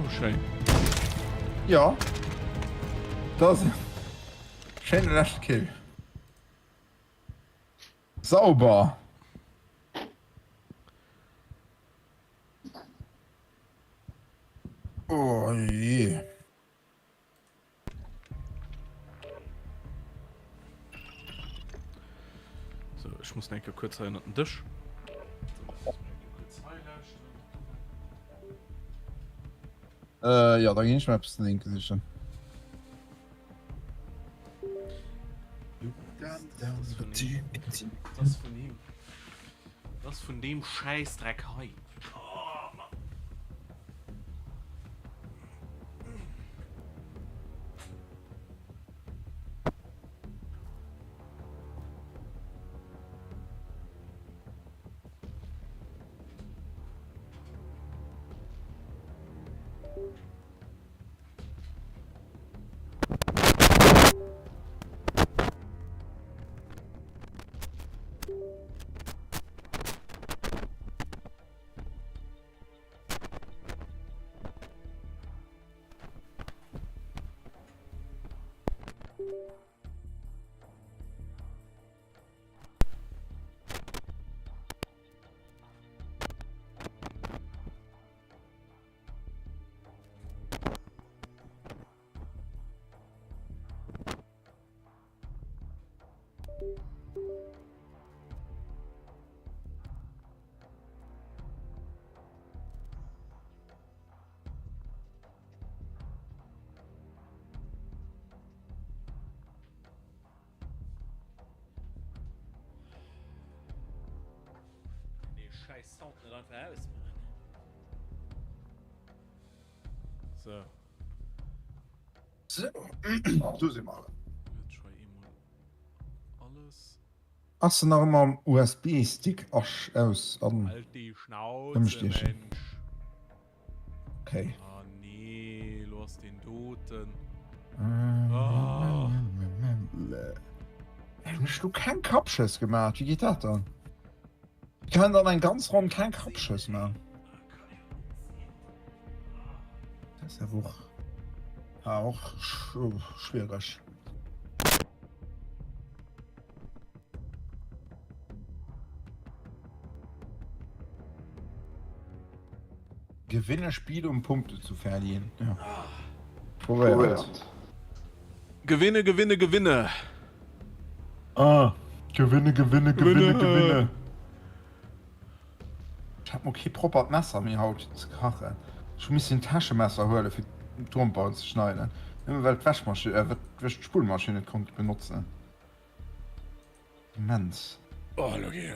Oh, schéin. Jo, dat ass e schéine leschte Kill. Sauber! Oh je. So, ech muss enke kuerz hei ënnert den Dësch. Äh, ja, da ginn ech mir eppes ze drénke sichen. Das vun him. Das vun deem Schäissdreck hei. Oh, Mann. Dee scheiß Sound net einfach ausmachen. So. So, do si mer. Alles. Ass se nach ëmmer am USB-Stick asch aus an Halt déi Schnauze, Mensch. Okay. Ah nee, lo ass den doten. Oh. Hunn ech lo keng Kappschëss gemaach? Wéi geet dat dann? Ich kann dann eng ganz Ronn keng Kappschëss maachen. Dat ass awer och, ah, och schwiereg. Gewinne Spiele um Punkte zu verlieren. Ja. Probéiert. Gewinne, gewinne, gewinne. Ah, gewinne, gewinne, gewinne, gewinne. Ech hat mol kee proppert Messer méi haut ze kachen. Ech hu missen Täschemesser huele fir d'Gromperen ze schneiden, nëmme well d'Wäschmaschinn, äh, well ech d'Spullmaschinn net konnt benotzen. Immens. Oh, lo geet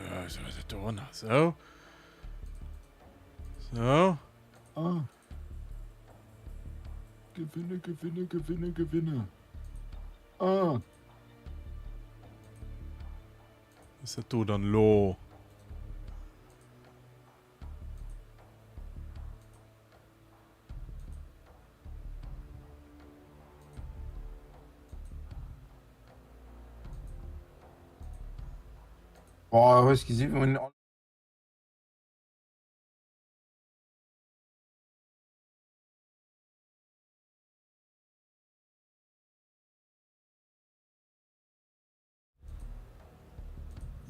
et do ënner. Sou. Sou. Ah. Gewinne, gewinne, gewinne, gewinne. Ah. Ass dat do dann lo? Boah, hues gesinn, wou en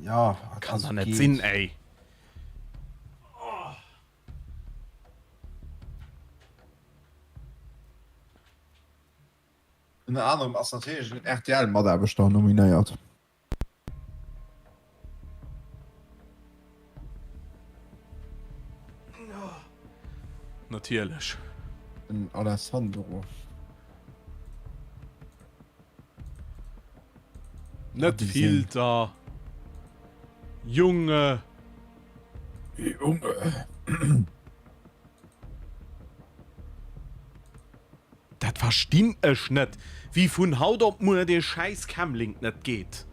Ja, Kann doch net sinn, ey. Ënner anerem ass natierlech en RTL-Mataarbechter nominéiert. Natierlech. Den Alessandro. Net Filter. Junge. Junge. Dat verstinn ech net, wéi vun haut op muer dee schäiss Camlink net geet.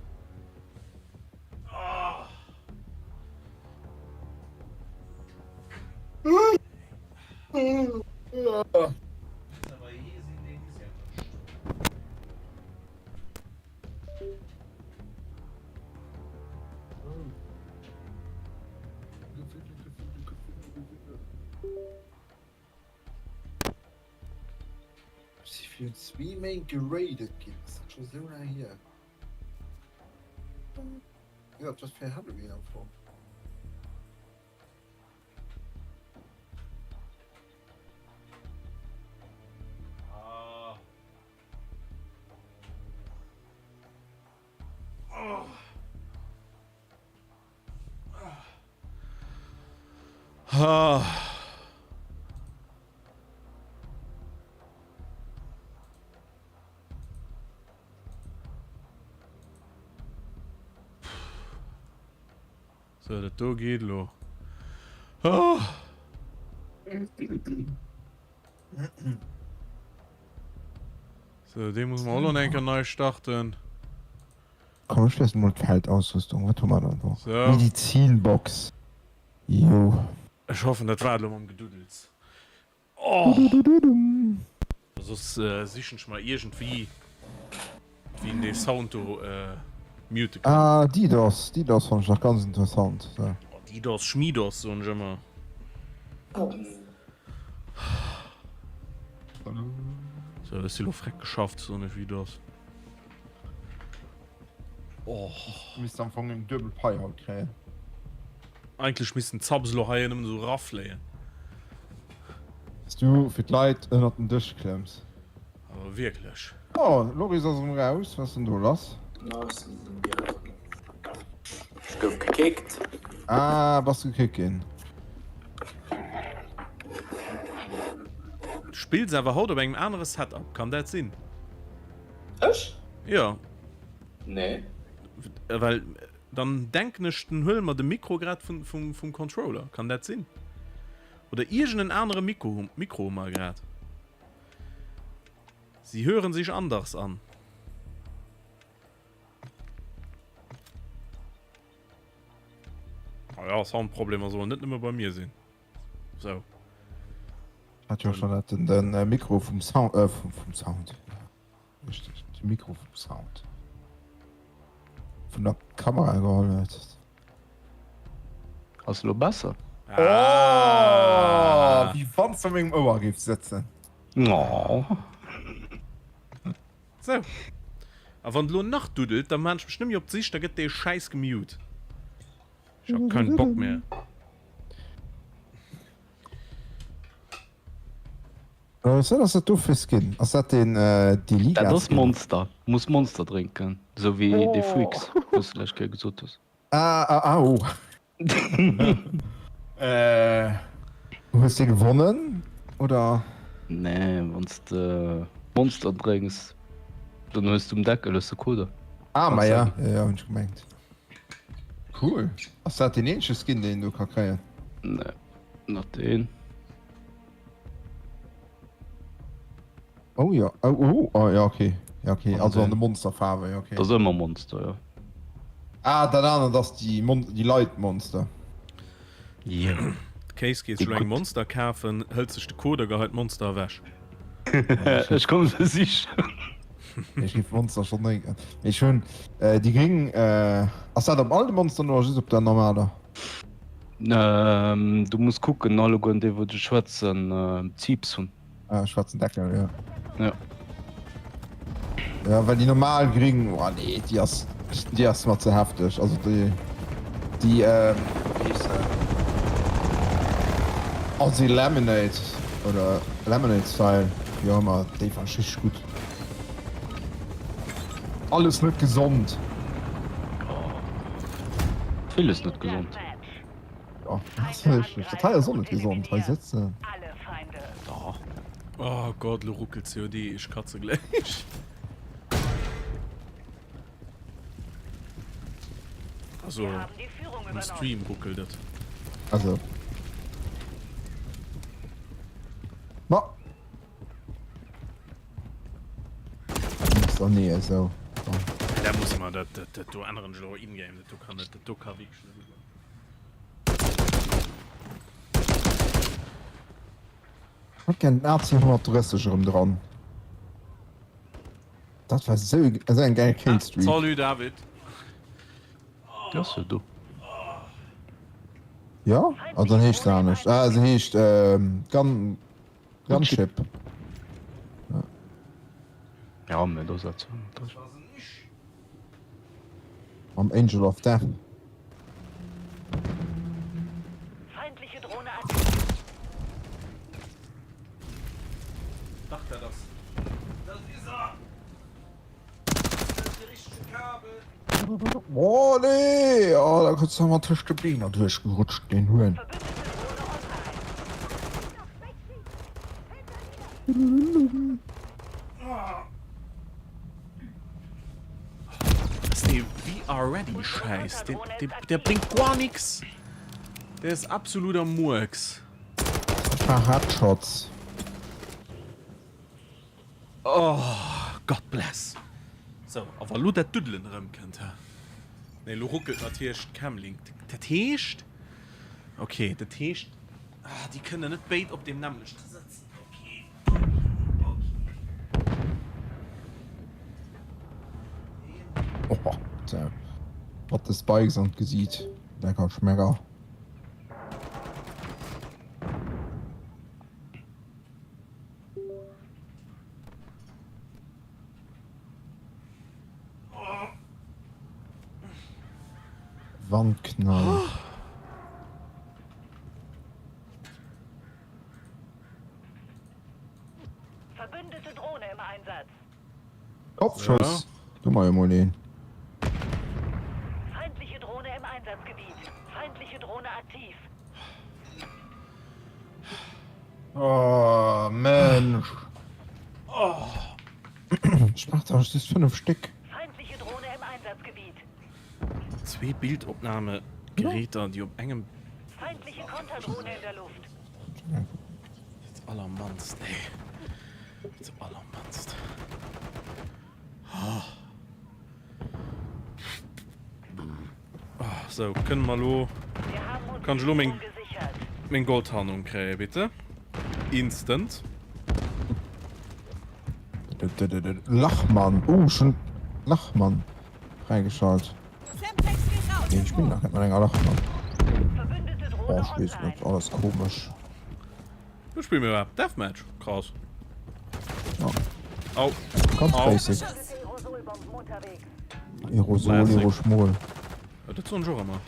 Ech si virun zwee Méint geraidet ginn. Ass dat scho sou laang hier? Jo, et war fir Halloween am Fong. Sou, dat do geet elo. Oh. Sou, dee muss mer och elo eng Kéier nei starten. Komm ech wiesselen mol d'Feldausrüstung, wat hu mer dann do? So. Medizinbox, jo. Ech hoffen dat war et elo mam Geduddels. Oh! Soss sichen ech mer iergendwéi wéi een dee Sound do mute kann. Ah DDoS, DDoS fannen ech nach ganz interessant. Oh DDoS, Schmidos soen ech ëmmer. Sou, ech si lo freck geschafft, soen ech wéi et ass. Oh. Misst am Fong eng duebel Pai haut kréien. Eigentlech missten d'Subs elo hei nëmmen esou erafléien. Dass du fir d'Leit ënnert den Dësch klëmms. Awer wierklech. Oh, Loris ass erëm raus. Wat ass denn do lass? Ech gouf gekickt. Ah, bass du gekickt ginn? Du spills awer haut op engem anere Setup, kann dat sinn? Ech? Jo. Nee. Well dann denken ech, dann huele mer de Mikro grad vun, vum, vum Controller. Kann dat sinn? Oder iergend en anere Mikro, Mikro hu mer grad. Sie hören sich anders an. Ah ja, Soundproblemer sollen net nëmme bei mir sinn. Sou. Hat jo schon dat den, den äh, Mikro vum Sound, äh, vum, vum Sound. Richtig, de Mikro vum Sound. Vun der Kamera geholl huet. Ass elo besser? Ah! Oh, wéi wann s a mengem Ouer géif sëtzen. Oh. Sou. A wann et elo nach duddelt, da maan ech mech net méi op d'Sich, da gëtt dee Schäiss gemute. Ech hab keinen Bock mehr. Wat ass dat do fir Skin? Ass dat deen Deliga Dat ass Skin? Monster. Muss Monster drénken, sou wéi dee Freaks, wou s de lescht Kéier gesot hues. Ah, ah, ah, oh. Hues de gewonnen oder? Nee, wann s de Monster drénks, dann hues du um Deckel hues de Koder. Ah, ma ja, ja, ja, hunn ech gemengt. Cool. Ass dat deen eenzege Skin, deen een do ka kréien? Nee, nach deen. Oh ja, oh, oh, oh ja, okay. Ja, okay. Also an de Monsterfaarwen, ja, okay. Dat ass ëmmer Monster, jo. Ah, dat anert ass déi Mon déi Light Monster. Jo. D'Case geet sech elo eng Monster kafen, hëlt sech de Code a geheit d'Monster ewech. Ech komme se sichen. Ech géif Monster schonn drénken. Mee ech hunn déi gréng. Ass dat op all de Monsteren oder just op der normaler? Du muss kucken, allegueren déi wou de schwaarzen Ziips hunn. Ah, schwarzen Deckel, ja. Ja. Ja, well déi normal gring, oh nee, déi ass, déi ass mer ze hefteg. Also déi, déi, ähm, wéi heescht se? Aussie Lemonade oder Lemonade Style, wéi och ëmmer, déi war richteg gutt. Alles net gesond. Villes net gesond. Ja, dat hei ass och net gesond, hei sëtzen. Oh Gott, lo ruckelt COD, ech katze gläich. Also, am Stream ruckelt et. Also. Ma. Oh nee, esou. Da muss man dat, dat, dat do änneren ech elo in-game, dat do kann net, dat do ka wierklech net ugoen. Ech hätt gär den AC 130 erëm dran. Dat war sou esou eng gäil Killstreak. Salut David. Déi ass jo do. Jo? Ah dann heescht se anescht. Ah se heescht Gun Gunship. Ja, mä do ass dat zwar mat dran. Mam Angel of Death. Feindliche Drohne aktiv. Dach dat ass. Dat is er! Dat ass de richtege Kabel! Oh nee! Oh, da kriss de mer tëscht de Beener duerchgerutscht, deen Huhn. Verbündete Drohne online. Ass dee VR Ready Schäiss, dee, dee, der bréngt guar nix. Der ass absoluter Murks. E paar Headshots. Oh, God bless. Sou, a wa lo dat Duddelen erëmkënnt, hä? Nee, lo ruckelt natierlech d'Camlink. Dat heescht, okay, dat heescht, ah, déi kënnen net béid op deem nämmlechte sëtzen. Okay. Oh, mat de Spikes an d'Gesiit, lecker Schmecker. Wandknall. Verbündete Drohne im Einsatz. Kopfschuss. Ja. Du mal emol een. Feindliche Drohne im Einsatzgebiet. Feindliche Drohne aktiv. Oh, Mensch. Oh. Ich mach da just 5 Stück. Feindliche Drohne im Einsatzgebiet. Zwee Bildopnahmegeräter, déi op engem. Feindliche Konterdrohne in der Luft. Dat allermannst, ey. Dat allermannst. Sou, kënne mer elo. Kann ech elo meng, meng Goldtarnung kréien, bitte? Instant. Lachmann. Oh, schon Lachmann. Fräigeschalt. Nee, ich bin nach net mat enger Lachmann. Oh, ich wees net, alles komesch. Wo spielen wir überhaupt? Deathmatch. Krass. Ja. Au. Ganz Au. basic. Aerosol, Aeroschmol. Ja, dat soen ech och ëmmer.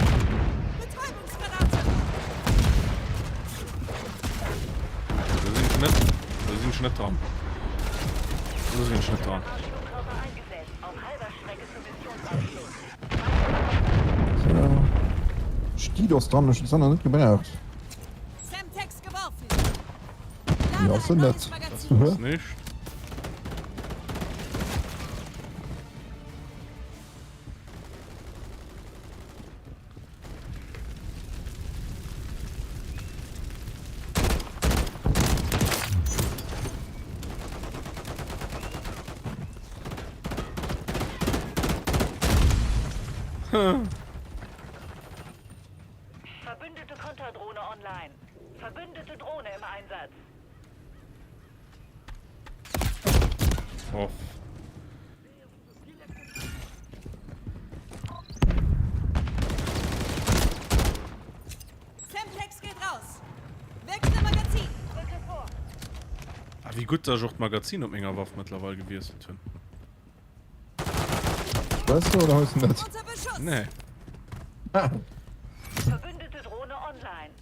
Do sinn ech net, do sinn ech net dran. Do sinn ech net dran. Sti ass dran, ech hunn d'Sanna net gebraucht. Jo, ass se net. Ass nicht. Verbündete Konterdrohne online. Verbündete Drohne im Einsatz. Off. Semtex geht raus. Wechsle Magazin. Rücke vor. Ah, wéi gutt, dass ech och d'Magazin op menger Waff mëttlerweil gewiesselt hunn. Hues du oder hues du net? Unter Beschuss. Nee. Ah. Verbündete Drohne online.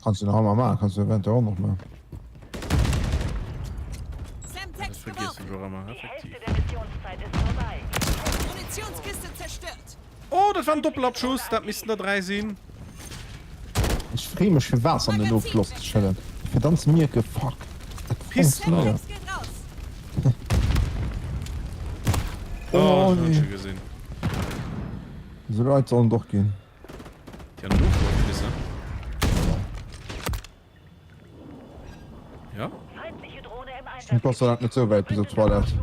Kanns du nach ëmmer maachen, kanns du eventuell och nach maachen. Dat vergiessen ech och ëmmer, effektiv. Oh, dat war en Doppelabschuss, dat missten der 3 sinn. Ech free mech fir Waasser an den Offloss ze schëdden, fir dann ze mierken, fuck, dat funktionéiert. Oh, ech hunn et scho gesinn. Esou Leit sollen et och ginn. Déi an den Ofloss schiessen. Ja. Ech passe dat net sou wäit bis op d'Toilette.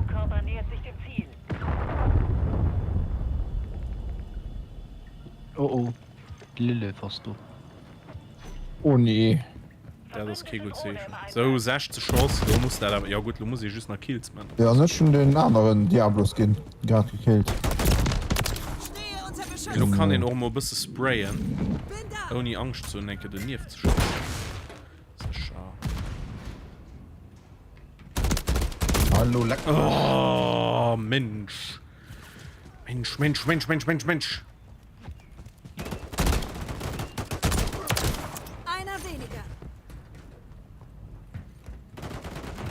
Oh oh, d'Lilith ass do. Oh nee. Dat ass kee gutt Zeechen. Sou, 60 Schoss, lo muss dat awer, jo gutt, lo muss ee just nach Kills man. Jo, an ech hunn deen aneren Diablo-Skin grad gekillt. Lo kann een och mol e bësse sprayen, ouni Angscht ze hunn, eng Kéier donieft ze schéissen. Sécher. Hallo, leck mech. Oh, Mensch. Mensch, Mensch, Mensch, Mensch, Mensch, Mensch. Einer weniger.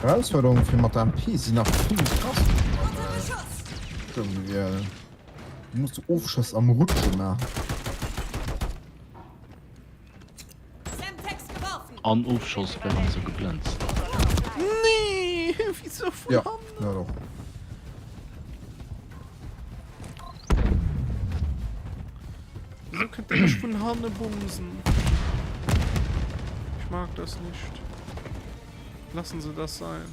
Erausforderungen fir mat der MP sinn nach vill méi krass. Du musst Ofschëss am Rutsche maachen. An Ofschoss während se geblënzt ass. Nee, wieso vun Ja, hannen? ja doch. Wieso könnt ihr mich von hanne bumsen? Ich mag das nicht. Lassen Sie das sein.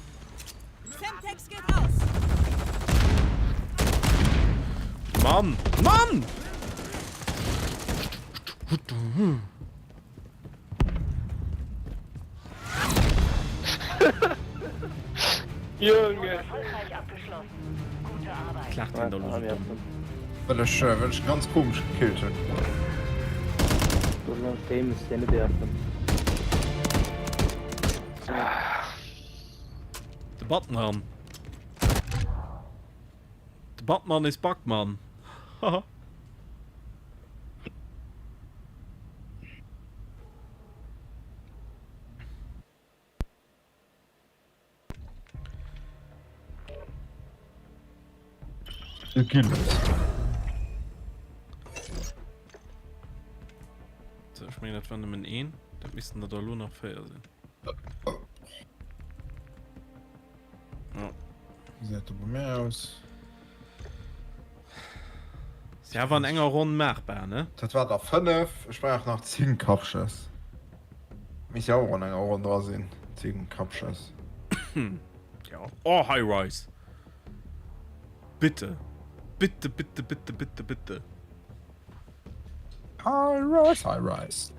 Semtex geht raus. Mann! Mann! Junge! Erfolgreich abgeschlossen. Gute Arbeit. Lacht den da lo so dumm? Well ech, well ech ganz komesch gekillt hunn. Do ganz famous Szene därfen. De Batman. De Batman is Backman. Haha. De Gilles. So, ech mengen dat war nëmmen een. Dat missten der da lo nach 4 sinn. Ja. Wéi gesäit dat bei mir aus? Si awer an enger Ronn maachbar, ne? Dat war der 5, ech brauch nach 10 Kappschëss. Misst jo och an enger Ronn dra sinn, 10 Kappschëss. Ja. Oh, High Rise! Bitte! Bitte, bitte, bitte, bitte, bitte! High Rise, High Rise.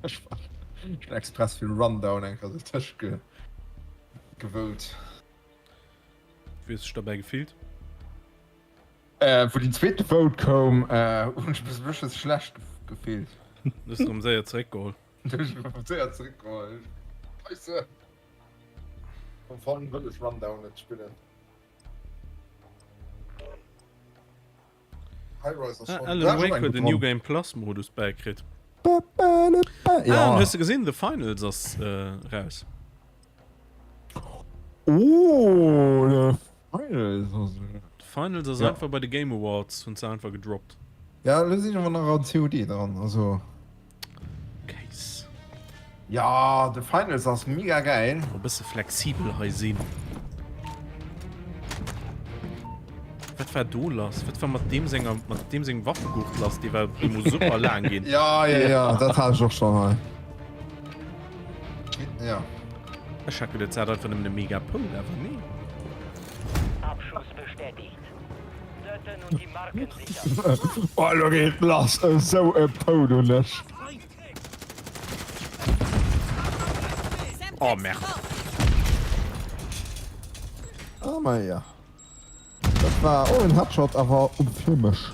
Ech hunn express fir Rundown eng Kéier dertëscht ge gewout. Wéi hues dech derbäi gefillt? Äh, wou den zweete Vote koum, hunn ech mech e bëssche schlecht gefillt. Hues de erëm séier zeréckgeholl? Hunn ech erëm séier zeréckgeholl. Scheisse. Am Fong wëll ech Rundown net spillen. Ah, Alan Wake huet en New Game Plus Modus bäikritt. Ah, hues de gesinn, The Finals ass raus. Oh, The Finals ass The Finals ass einfach bei de Game Awards hunn se einfach gedroppt. Ja, lo sinn awer nach an COD dran, also. Case. Ja, The Finals ass mega geil. E bësse flexibel hei sinn. Wat war do lass? Wat war mat deem senger mat deem sengem Waffegurt lass? Dee war dee muss super laang ginn. Ja, ja, ja, dat hat ech och schon hei. Ja. Ech hat geduet, se hat einfach nëmmen e mega Poul, awer nee. Abschuss bestätigt. Oh lo geet lass, esou e Pout un ech. Oh merde. Ah ma ja. Dat war och en Headshot, awer op fir mech.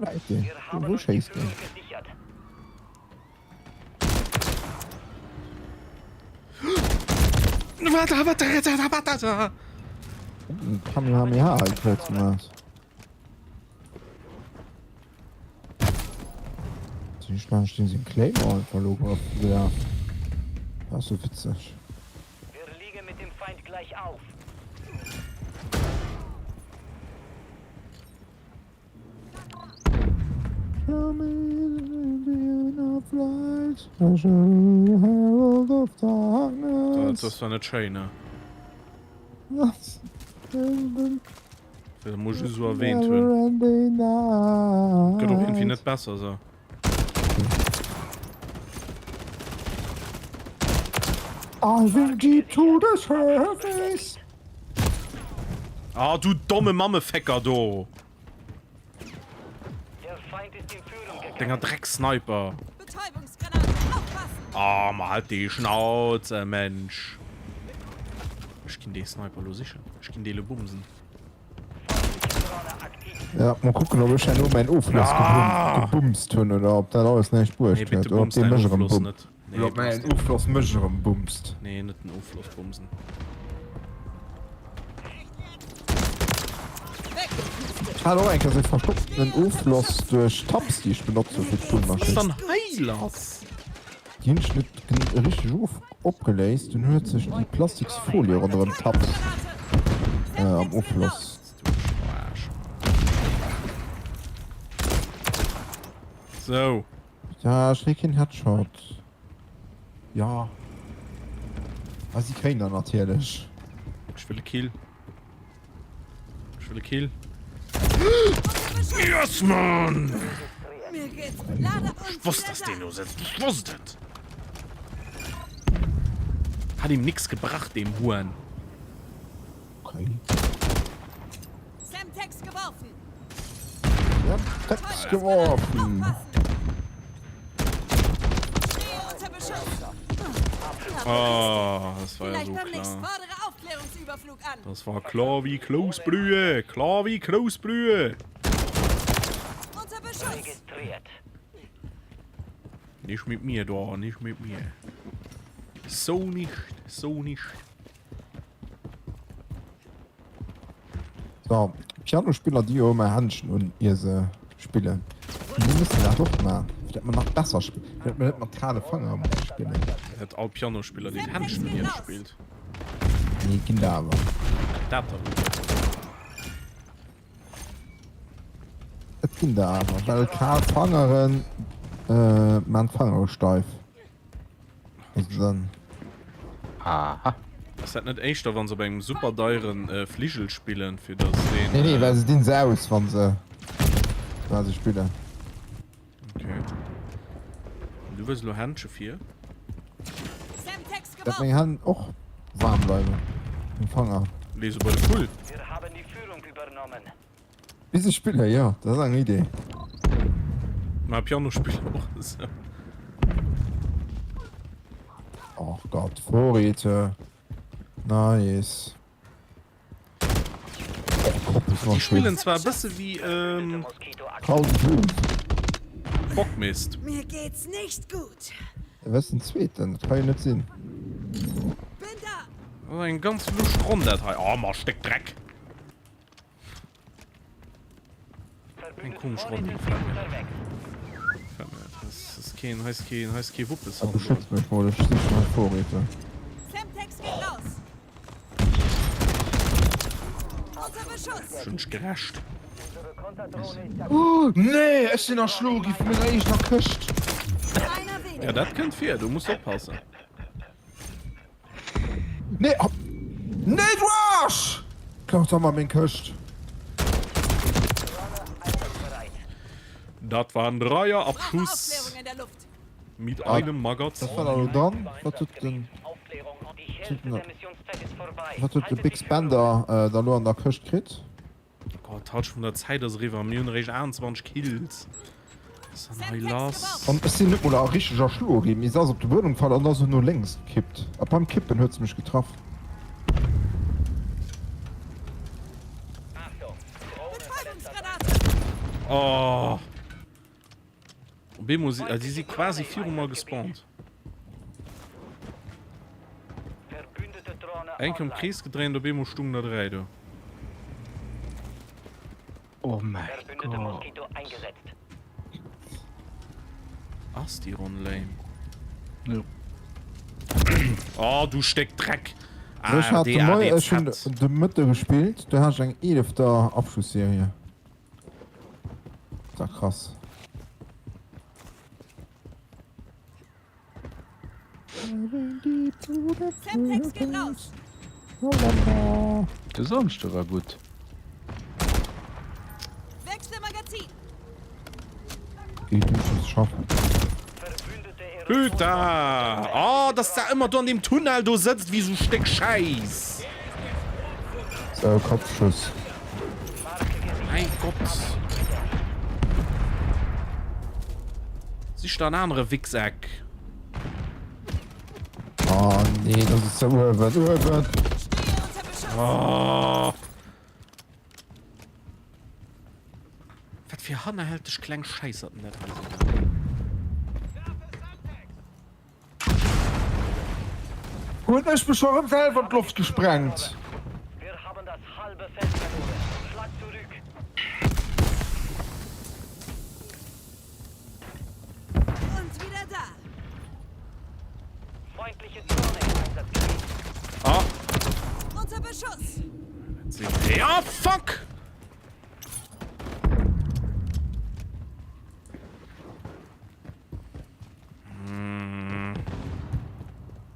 Läit deen? Wou schéisst deen? Kamehameha gefällt mir. Ich meine, stehen sie im Claymore verloren. Ja. Das ist so witzig. Wir liegen mit dem Feind gleich auf. Dat war net schéin, ne? Dat muss ech just esou erwähnt hunn. Gëtt och iergendwéi net besser esou. I will deep to the surface. Ah, du domme Mammefecker do! Denger Drecksniper. Ah, ma halt déi Schnauze, Mensch. Ech ginn dee Sniper lo sichen. Ech ginn dee lo bumsen. Ja, mol kucken, ob ech herno mäin Ofloss gebumst hunn oder ob dat alles näischt bruecht huet. Oder ob dee mech erëm bumst. Oder ob mäin Ofloss mech erëm bumst. Nee, net den Ofloss bumsen. Ech hat och eng Kéier esou e verstopptenen Ofloss duerch Tabs, déi ech benotzt hu fir d'Spullmaschinn. Was dann hei lass? Déi hunn ech net richteg opgeléist, dunn huet sech déi plastiks Folie ronderëm d'Tabs am Ofloss. Sou. Ja, ech kréie keen Headshot. Ja. Ah, si kréien der natierlech. Ech wëll e Kill. Ech wëll e Kill. Yes, Mann! Ech wosst, dass deen do sëtzt. Ech wosst et! Hat ihm nix gebracht, dem Huan. Okay. Semtex geworfen. Semtex geworfen. Oh, das war ja so klar. Das war klar wie Kloßbrühe. Klar wie Kloßbrühe. Nicht mit mir da, nicht mit mir. So nicht, so nicht. So, Pianospiller déi jo ëmmer Händschen un ier se spillen. Mir mussen dat och man, fir dat mer nach besser spillen, fir dat mer net mat kale Fanger musse spillen. Net all Pianospiller deen Händschen un ier spillt. Nee, ginn der awer. Dat der. Et ginn der awer, well kal Fangeren man d'Fangere steif. Also dann. Aha. Ass dat net éischter wann se op engem super deieren Fligel spillen fir dass deen. Nee nee, well se dinn se aus wann se wa se spillen. Okay. An du wëlls elo Händsche fir? Dat meng Hänn och waarm bleiwen. Meng Fanger. Lee se bei de Pult. Bis ech spillen, jo, dat ass eng Idee. Ma Piano spillen och esou. Och Gott, Vorräte. Nice. Déi spillen zwar e bësse wéi ähm, Bockmist. Mir geht's nicht gut. Wat ass den zweeten? Dat ka jo net sinn. Bin da. Dat ass eng ganz lusch Ronn dat hei. Oh ma Stéck Dreck. Eng komesch Ronn, déi gefält mir net. Gefält mir net. Das ist keen, hei ist keen, hei ist kee Wuppes. Ah, beschütz mech mol, ech sichen hei Vorräte. Semtex geht raus. Unter Beschuss. Ech hunn dech geräscht. Oh, nee, ech sinn erschloe gi vu menger eegener Këscht. Einer weniger. Ja, dat kënnt vir, du muss oppassen. Nee, hopp. Nee, du Arsch! Klaut da mal meng Këscht. Dat war en Dreierabschuss mit einem Magazin. Dat war da lo dann. Wat huet den. Wat huet de Big Spender da lo an der Këscht kritt? Gott, d'Halschent vun der Zäit ass eriwwer a mir hunn eréischt 28 Kills. Was ass dann hei lass? An ech sinn net mol richteg erschloe ginn, mee se ass op de Buedem gefall an da sou no lénks gekippt. A beim Kippen huet se mech getraff. Oh. Op eemol si, also si si quasi viru mer gespawnt. Eng am Krees gedréint, op eemol stungen der 3 do. Oh mäi Gott. Ass déi Ronn lame. Jo. Oh du Stéck Dreck! Ech hat de Moien, ech hunn de Mëtte gespillt, do hat ech eng eelefter Abschlussserie. Da krass. Semtex geht raus. De Samschde war gutt. Wechsle Magazin. Geht duerch schaffen. Putain! Oh, dass der ëmmer do an deem Tunnel do sëtzt wéi sou Stéck Schäiss! Sou, Kopfschuss. Mein Gott! Sich der en anere Wichseck! Oh nee, das ist der Uewen, Uewen! Oh. Wat fir hannerhälteg kleng Schäisserten dat hei sinn. Hunn ech mech scho rëm selwer an d'Loft gesprengt. Ah. Ah, fuck!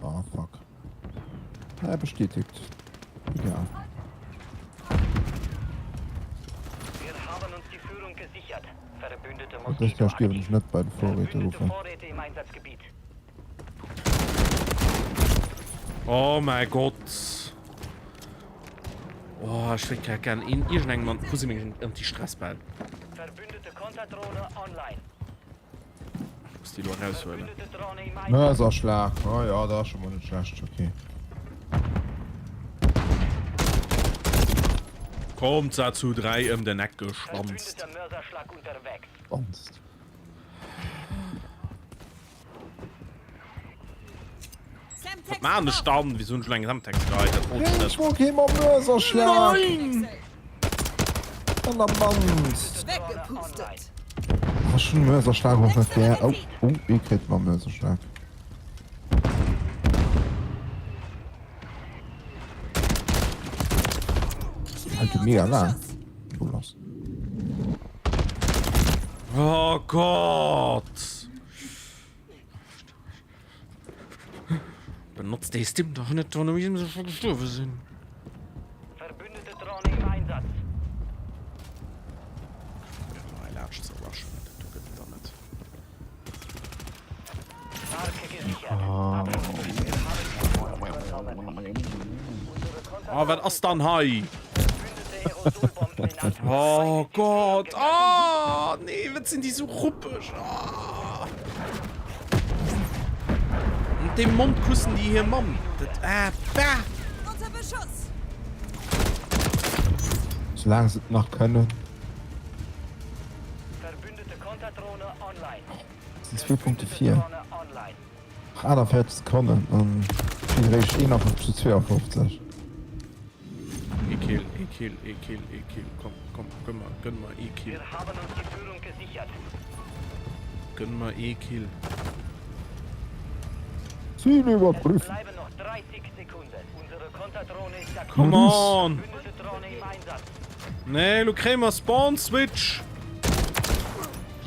Ah, fuck. Er bestätigt. Ja. Wir haben uns die Führung gesichert. Verbündete Das Jahr stierwen ech net bei de Vorräte rufen. Oh mäi Gott. Oh, ech wéilt grad gern een iergendengem an, wou si meng Anti-Stress-Bäll? Ech muss déi elo eraushuelen. Mörserschlag, oh ja, dat ass scho mol net schlecht, okay. Kommt se zu 3 ëm den Eck geschwanzt. Wanzt. Wat maan ech dann? Wieso hunn ech elo eng Semtex geheit? Dat wollt ech net. Ech wollt kee mam Mörserschlag! Nein! An der Band! Oh, ech hunn Mörserschlag och net gär. Oh, oh, ee kritt mam Mörserschlag. Hält jo mega laang. Lo lass. Oh Gott! Benotzt dee Stim dach net, wann se scho gestuerwe sinn. Verbündete Drohne im Einsatz. Hei laanscht ze rushen, dat do gëtt et dann net. Marke gesichert. Abschluss. Wir haben die Führung übernommen. Unsere Oh, wat ass dann hei? Verbündete Aerosolbomben in Angriff. Oh Gott! Oh nee, wat sinn déi sou ruppeg? Oh. Mat deem Mond kussen déi hir Mamm. Dat ah bah! Unter Beschuss! Soulaang se et nach kënnen. Verbündete Konterdrohne online. Et sinn zwee Punkte vir. Drohne online. Nach 48 Sekonnen an kritt eréischt 51 zu 52. Ee Kill, ee Kill, ee Kill, ee Kill. Komm, komm, gönn mer, gönn mer ee Kill. Wir haben uns die Führung gesichert. Gönn mer ee Kill. Ziel Es überprüfen. bleiben noch 30 Sekunden. Unsere Konterdrohne ist aktiv. Come on! Verbündete Drohne im Einsatz. Nee, lo kréie mer Spawn Switch.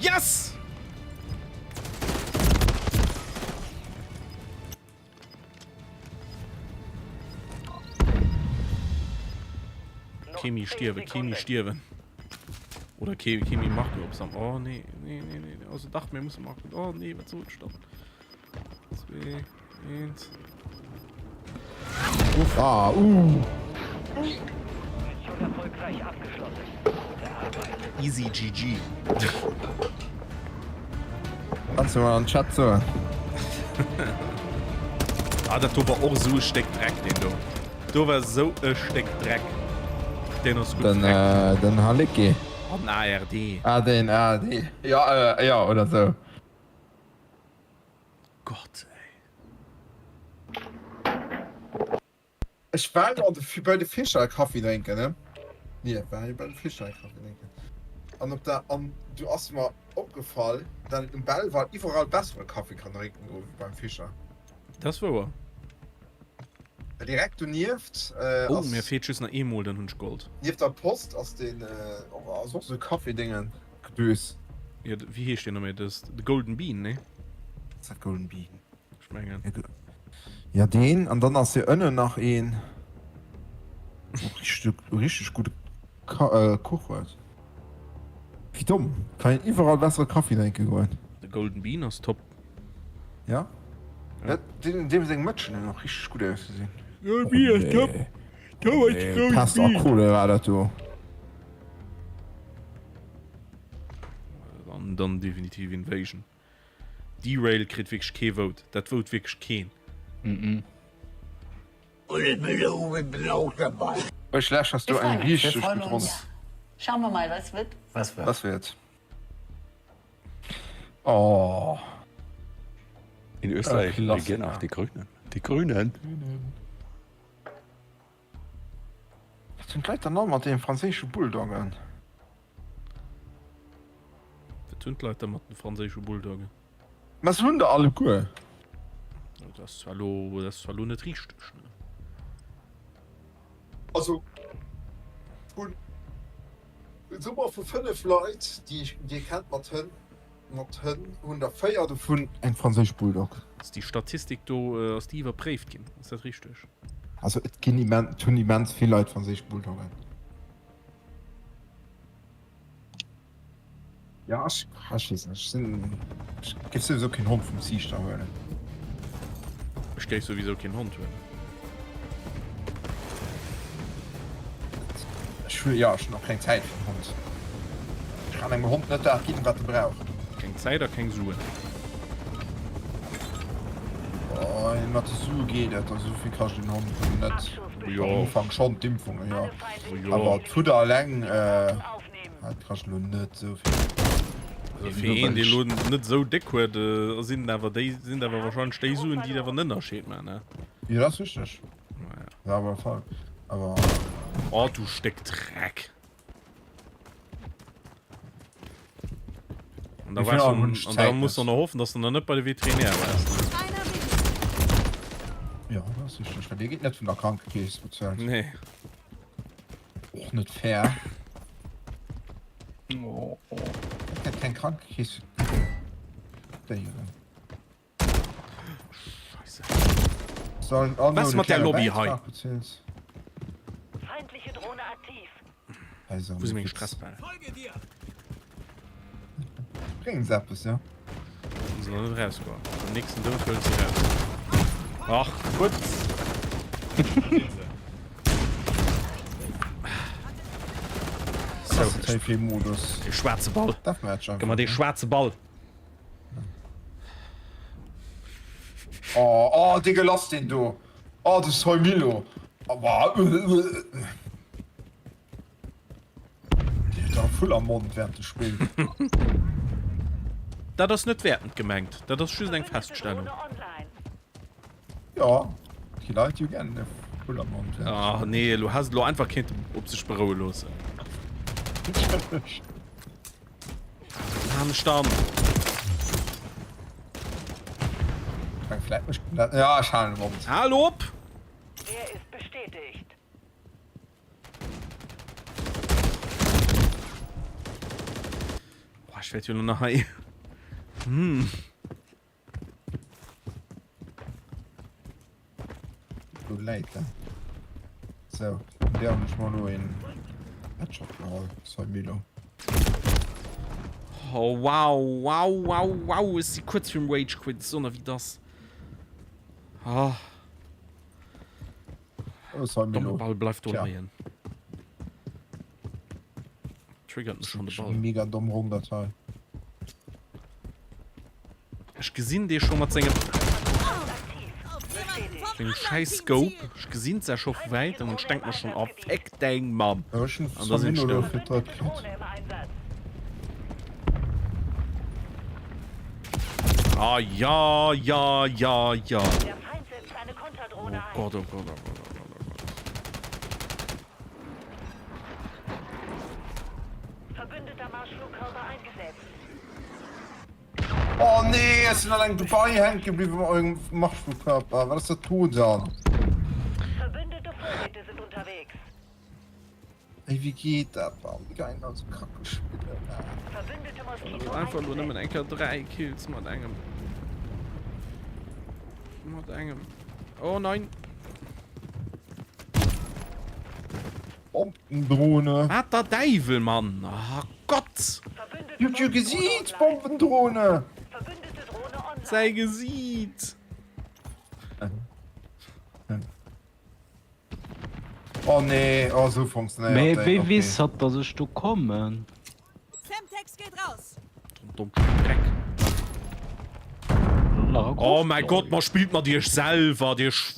Yes! Kemi stierwen, Kemi stierwen. Oder Kemi, Kemi Marco op Sam. Oh nee, nee, nee, nee. Also dach mir musse Marco. Oh nee, wat soll ich dann? 2 1. Uff, ah, uh. Mission erfolgreich abgeschlossen. Gute Arbeit. Easy GG. Kannst du mal an den Chat soen. Ah, dat do war och esou e Stéck Dreck, deen do. Do war esou e Stéck Dreck. Deen ass gutt Den, Dreck. äh, den Halicki. An ARD. Ah, den ARD. Ja, äh, ja, oder sou. Gott, ey. Ech war jo bei de Fischer Kaffi drénken, ne? Nee, war jo bei de Fischer Kaffi drénken. An op der, an du ass mer opgefall, dat een um Belval iwwerall bessere Kaffi kann drénken goen wéi beim Fischer. Dat ass wouer. Well direkt donieft Oh, ass. mir feelt just nach eemol, dann hunn ech Gold. Nieft der Post ass deen, ass och sou e Kaffidéngen Gedös. Jo, wéi heescht deen noméi? Dës, de Golden Bean, nee? Ass dat Golden Bean? Ech mengen. Ja deen, an dann ass hier ënnen nach een wou richteg gudde Kuch huet. Wéi domm, kann een iwwerall bessere Kaffi drénke goen. De Golden Bean ass top. Ja, deem seng Mëtschen hunn och richteg gutt ausgesinn. Golden Bean ass top. Pest a Cholera dat do. Dann, dann definitiv Invasion. Derail kritt wierklech kee Vote. Dat vote wierklech keen. Ech läch has du eng richteg gutt Ronn. Schauen wir mal, was wird. Was wird? Oh. In Österreich regieren auch die Grünen. Die Grünen. Wat hunn d'Leit dann all mat deene franséische Bulldoggen? Wat hunn d'Leit da mat den franséische Bulldoggen? Mä se hunn der alleguer. Dat ass zwar elo, dat ass zwar elo net richteg, ne? Also vun, soe mer vu 5 Leit, déi ech, déi ee kennt mat Hënn, mat Hënn, hunn der 4 dovun eng franséisch Bulldog. Ass déi Statistik do, ass déi iwwerpréift ginn? Ass dat richteg? Also et ginn immens, et hunn immens vill Leit franséisch Bulldoggen. Ja ech, ech weess net, ech sinn, ech géif souwisou keen Hond vum Ziichter huelen. Ech géif souwisou keen Hond huelen. Ech hu, jo, ech hunn och keng Zäit fir en Hond. Ech kann engem Hond net dat ginn, wat e brauch. Keng Zäit a keng Suen. Oh, mat de Sue geet et, also souvill kascht en Hond net. Jo. Am Ufank schonn, d'Impfungen, jo. Jo. Awer d'Fudder eleng, Dat kascht elo net esou vill. Also fir een, dee elo net esou déck huet, sinn awer déi, sinn awer wahrscheinlech déi Suen, déi awer en Ënnerscheed maachen, ne? Jo, dat ass richteg. Ja, awer voll. Awer. Oh, du Stéck Dreck. An da war schon, an da muss du noch hoffen, dass du dann net bei de Veterinär warst. Ja, dat ass richteg, well dee geet net vun der Krankekeess bezuelt. Nee. Och net fair. Oh, oh. Dat keng Krankekeess fir Déieren. Scheiße. Soll all Was mat der Lobby hei? Feindliche Drohne aktiv. Wo si meng Stressbäll? Bréngen se eppes, jo? Si sinn nach net erausgeholl. Beim nächsten Doud huelen se eraus. Ach, gutt. So, Modus. Dee schwaarze Ball. Deathmatch Gëmm mer dee schwaarze Ball. Oh, oh, Digga, lass den do. Oh, de Soymilo. Oh, boah. Vull am Mond während dem Spill. Dat ass net wäertend gemengt, dat ass just eng Feststellung. Jo, déi Leit hu gären e Vull am Mond während dem Ah Spill. nee, elo häss et elo einfach kéinten op sech beroue loossen. Natierlech. Maan ech dann. Vläit mécht en dat. Ja, ech halen de Mond. Hal op! Der ist bestätigt. Boah, ich werde jo nach hei. Hm. Du läit da. So, der hun ech mal lo een Headshot geholl. Sorry, Milo. Oh, wow, wow, wow, wow. Ech si kuerz virum Rage Quit. Sonner wéi das. Ah. Domme Ball bleift do leien. Triggert mech schon de Ball. Mega domm Ronn dat hei. Ech gesinn dee scho mat sengem sengem scheiß Scope. Ech gesinn se scho vu wäitem an ech denk mer schon, oh fick deng Mamm. An da sinn ech dout. Ah ja, ja, ja, ja. Oh Gott, oh Gott, oh Gott, oh Gott, oh Gott. Verbündeter Marschflugkörper eingesetzt. Oh nee, ech sinn an engem Gebai hänke bliwwen mat mengem Marschflugkörper. Wat ass dat do dann? Verbündete Vorräte sind unterwegs. Ey, wéi geet dat dann? Wéi kann een da sou kacke spillen? Verbündete Moskito Einfach lo nëmmen eingesetzt. eng Kéier 3 Kills mat engem. Mat engem. Oh nein! Bombendrohne. Wat der Däiwel, Mann! Oh Gott! Verbündete Hutt jo Moskito gesiit, online. Bombendrohne! Verbündete Drohne online. Säi Gesiit! Oh nee, oh sou funktionéiert Mee déi, wéi okay. weess hatt dass ech do kommen? Semtex geht raus. Domm Dreck. Lara Oh Croft, mäi lol. Gott, ma spillt mat iech selwer, dir Sch.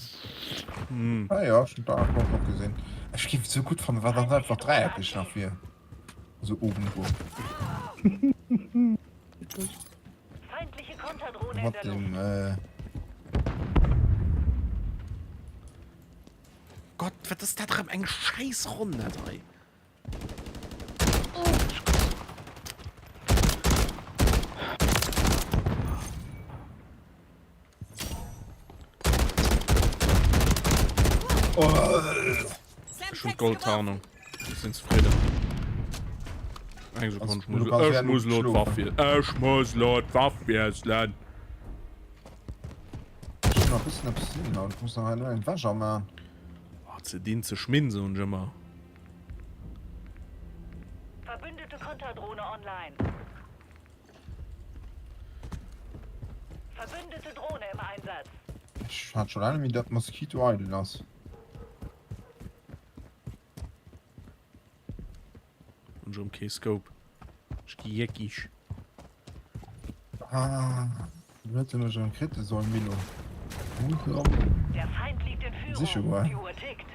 Hm. Ah ja, ech hun d'Lara Croft och gesinn. Ech géif et sou gutt fannen, wann dat einfach dräieckeg nach wier. Sou uewendrun. Mat dem äh. Gott, wat ass dat erëm eng schäiss Ronn dat hei. Ech hunn d'Goldtarnung. Ech sinn zefridden. Eng Sekonn, ech muss, ech muss elo d'Waff wiesselen. Ech muss elo d'Waff wiesselen. Ech hunn nach e bëssen eppes ze dinn haut. Ech muss nach elo eng Wäsch amaan. Oh, ze dinn, ze schminn, soen ech ëmmer. Verbündete Konterdrohne online. Verbündete Drohne im Einsatz. Ech hat scho laang net méi, datt Mosquito eidel ass. Hunn ech erëm kee Scope. Ech gi jeckig. Ah, du huet se mech erëm kritt, de Soll Milo. Der Feind liegt in Siche Führung. goen. Die Uhr tickt.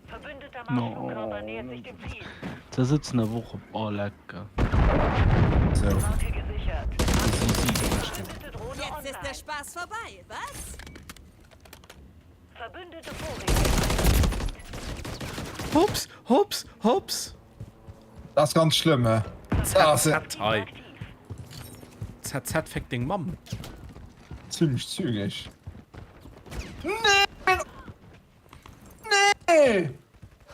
Verbündeter Marschflugkörper nähert sich dem Ziel. Da sëtzen awer och e paar lecker. Sou. Marke gesichert. Verbündete Drohne Jetzt ist der online. Spaß vorbei, was? Verbündete Vorräte im Einsatzgebiet. Hops, hops, hops! Dat ass ganz schlëmm, hä? ZZ hei. ZZ féck deng Mamm. Zimmlech zügeg. Nee! Nee!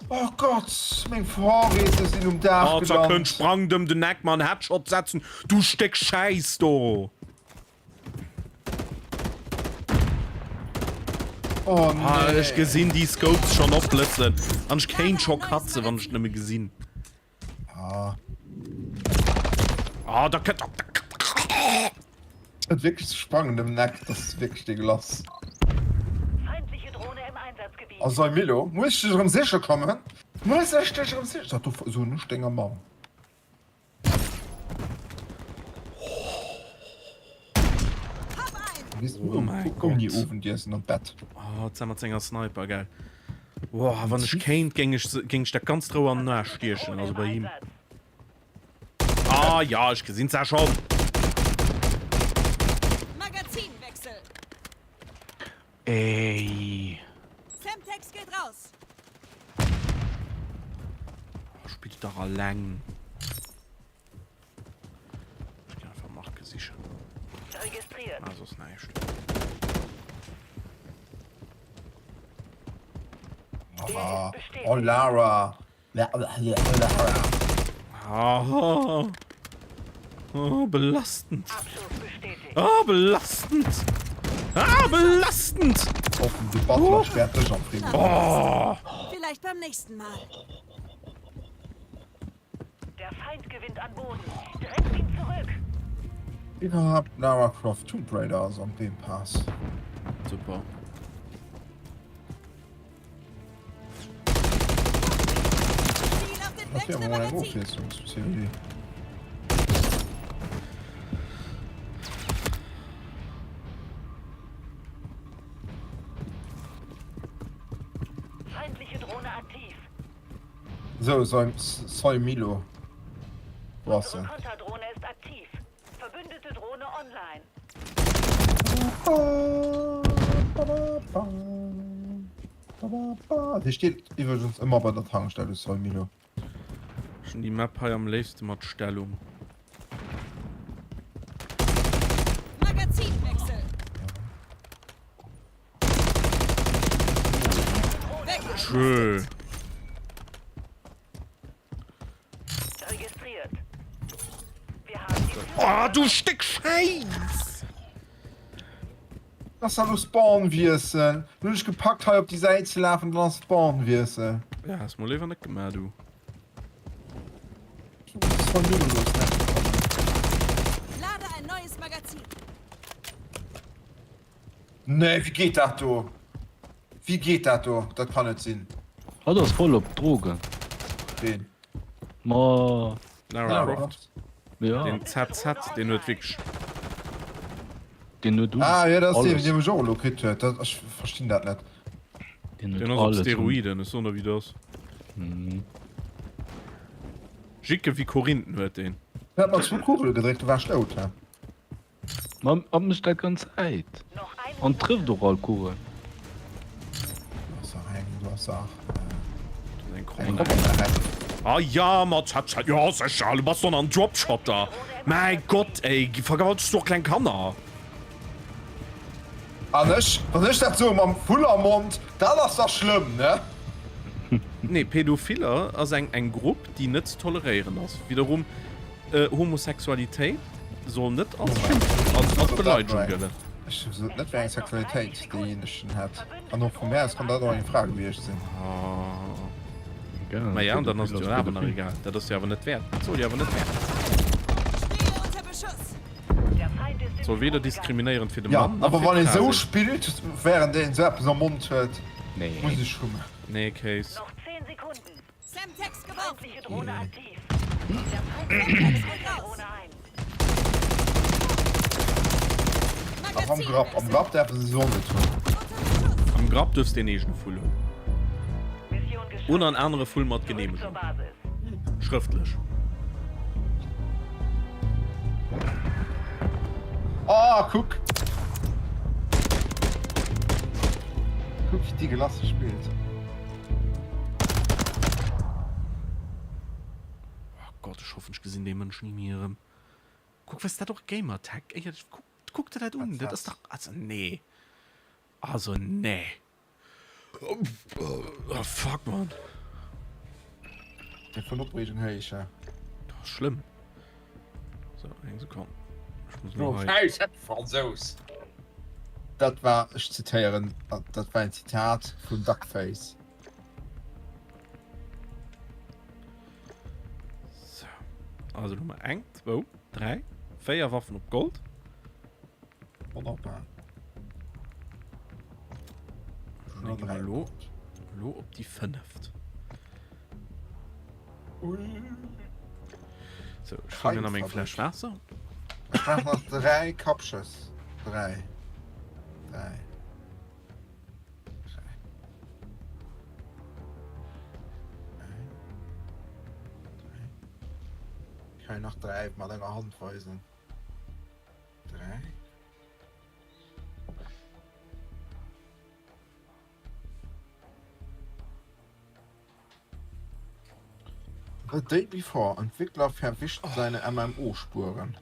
Oh Gott, meng Vorräte sinn um Daach Oh, da kënnt gelant. sprangt ëm den Eck man Headshot setzen. Du Stéck Schäiss do! Oh Ah, nee. ech gesinn déi Scopes schon opblëtzen. An ech kéint scho katze wann ech nëmme gesinn. Ah. Ah, da kënnt. Et wierklech ze sprangen dem Neck, das ist wierklech degueulasse. Feindliche Drohne im Einsatzgebiet. Also Milo, muss ich dech erëm siche kommen? Muss ech dech erëm sichen? Sag du so nicht denger Mamm. Oh mein Gott. Ouni Owendiessen an d'Bett. Oh, d'Sam mat senger Sniper, geil. Boah, wann ech kéint, géing ech, géing ech dat ganzt Rouer an den Aarsch stiechen, also bei him. Ah ja, ech gesinn se schon. Magazinwechsel. Ey. Semtex geht raus. Oh, spillt dach alleng. Ech ginn einfach Marke sichen. Registriert. Ah, soss näischt. Ah, oh Lara. Lara. Ah, oh, belastend. Abschuss bestätigt. Ah, belastend. Ah, belastend. Hoffen, de Butler sperrt dech am Frigo. Oh. Vielleicht beim nächsten Mal. Der Feind gewinnt an Boden. Drängt ihn zurück. Iwwerhaapt Lara Croft Tomb Raider ass am Game Pass. Super. Ziel auf den Dat wier awer mol eng Wechselmagazin. Ofwiesslungs-CD. Feindliche Drohne aktiv. Sou, Soy Milo. Wo ass Unsere en? Konterdrohne ist aktiv. Verbündete Drohne online. Dee steet iwwregens ëmmer bei der Tankstell, de Soy Milo. Ech hunn déi Map hei am léifste mat Stellung. Magazinwechsel. Tschö. Registriert. Wir haben die Oh, du Stéck Schäiss! Lass da lo Spawn wiessel. Lo hunn ech gepackt hei op déi Säit ze lafen, dann ass Spawn wiessel. Ja, has mol léiwer net gemaach, du. Lade ein neues Magazin. Nee, wéi geet dat do? Wéi geet dat do? Dat kann net sinn. Hatt ass voll op Drogen. Ween? Ma Lara Croft. ja. Den ZZ, deen huet wierklech. Deen huet Ah ja, dat ass deen, alles. deen mech och elo kritt huet. Dat, ech verstinn dat net. Deen huet Deen ass op alles. Steroiden, ech soen der wéi et ass. Mhm. Jicke wéi Korinthen huet deen. Hien hat mer zwou Kugele gedréckt, du waars dout, he? Ma hatt mécht dat ganz Zäit an trëfft och all Kugel. Ah ja mat Headshot, jo sécher, du bass doch nach en Dropshotter. Mäi Gott ey, vergewaltegst du och kleng Kanner? An ech, wann ech dat soe mam Vull am Mond, dat ass da schlëmm, ne? Nee, Pädophiller ass eng eng Grupp déi net ze toleréieren ass. Wiederum Homosexualitéit soll net als Schimpf, als als Beleidegung gëllen. Ech sot net wéi eng Sexualitéit deejéinegen hat. An och vu mär aus kann dat och eng Fra gewiescht sinn. Ma ja, dann ass et jo awer nach egal. Dat ass jo awer net wäert. Dat soll jo awer net wäert. Soll weder diskriminéierend fir de Mann nach fir d'Fra sinn. Jo, awer wann ee sou spillt während een sou eppes am Mond huet, muss ech schummen. Nee, Case. Ach am Grapp, am Grapp däerfe se se och net hunn. Am Grapp duerfs deen eegene Vull hunn. Oder en anere Vull mat Geneemegung. Schrëftlech. Ah kuck! Kuck wéi déi gelasse spillt. Oh Gott, ech hoffen ech gesinn dee Mënsch ni méi erëm. Kuck, was dat och Gamertag? Ey, kuck, kuck der dat un, dat ass dach, also nee, also nee. Oh fuck man. Dee vun Opreegung héich, ja. Dat ass schlëmm. So, eng Sekonn. Ech muss Du lo hei. Schäiss Fransous! Dat war, ech zitéieren, dat war en Zitat vun Duckface. So. Also elo hu mer eng, zwou, dräi, véier Waffen op Gold. Wonnerbar. Dann gi mer elo, elo op déi fënneft. So, ech fëllen mir nach meng Fläsch Waasser. Ech brauch nach dräi Kappschëss. Dräi. Dräi. Ech kann nach 3 mat enger Hand weisen. 3. The Day Before, Entwickler verwischt seine MMO-Spuren.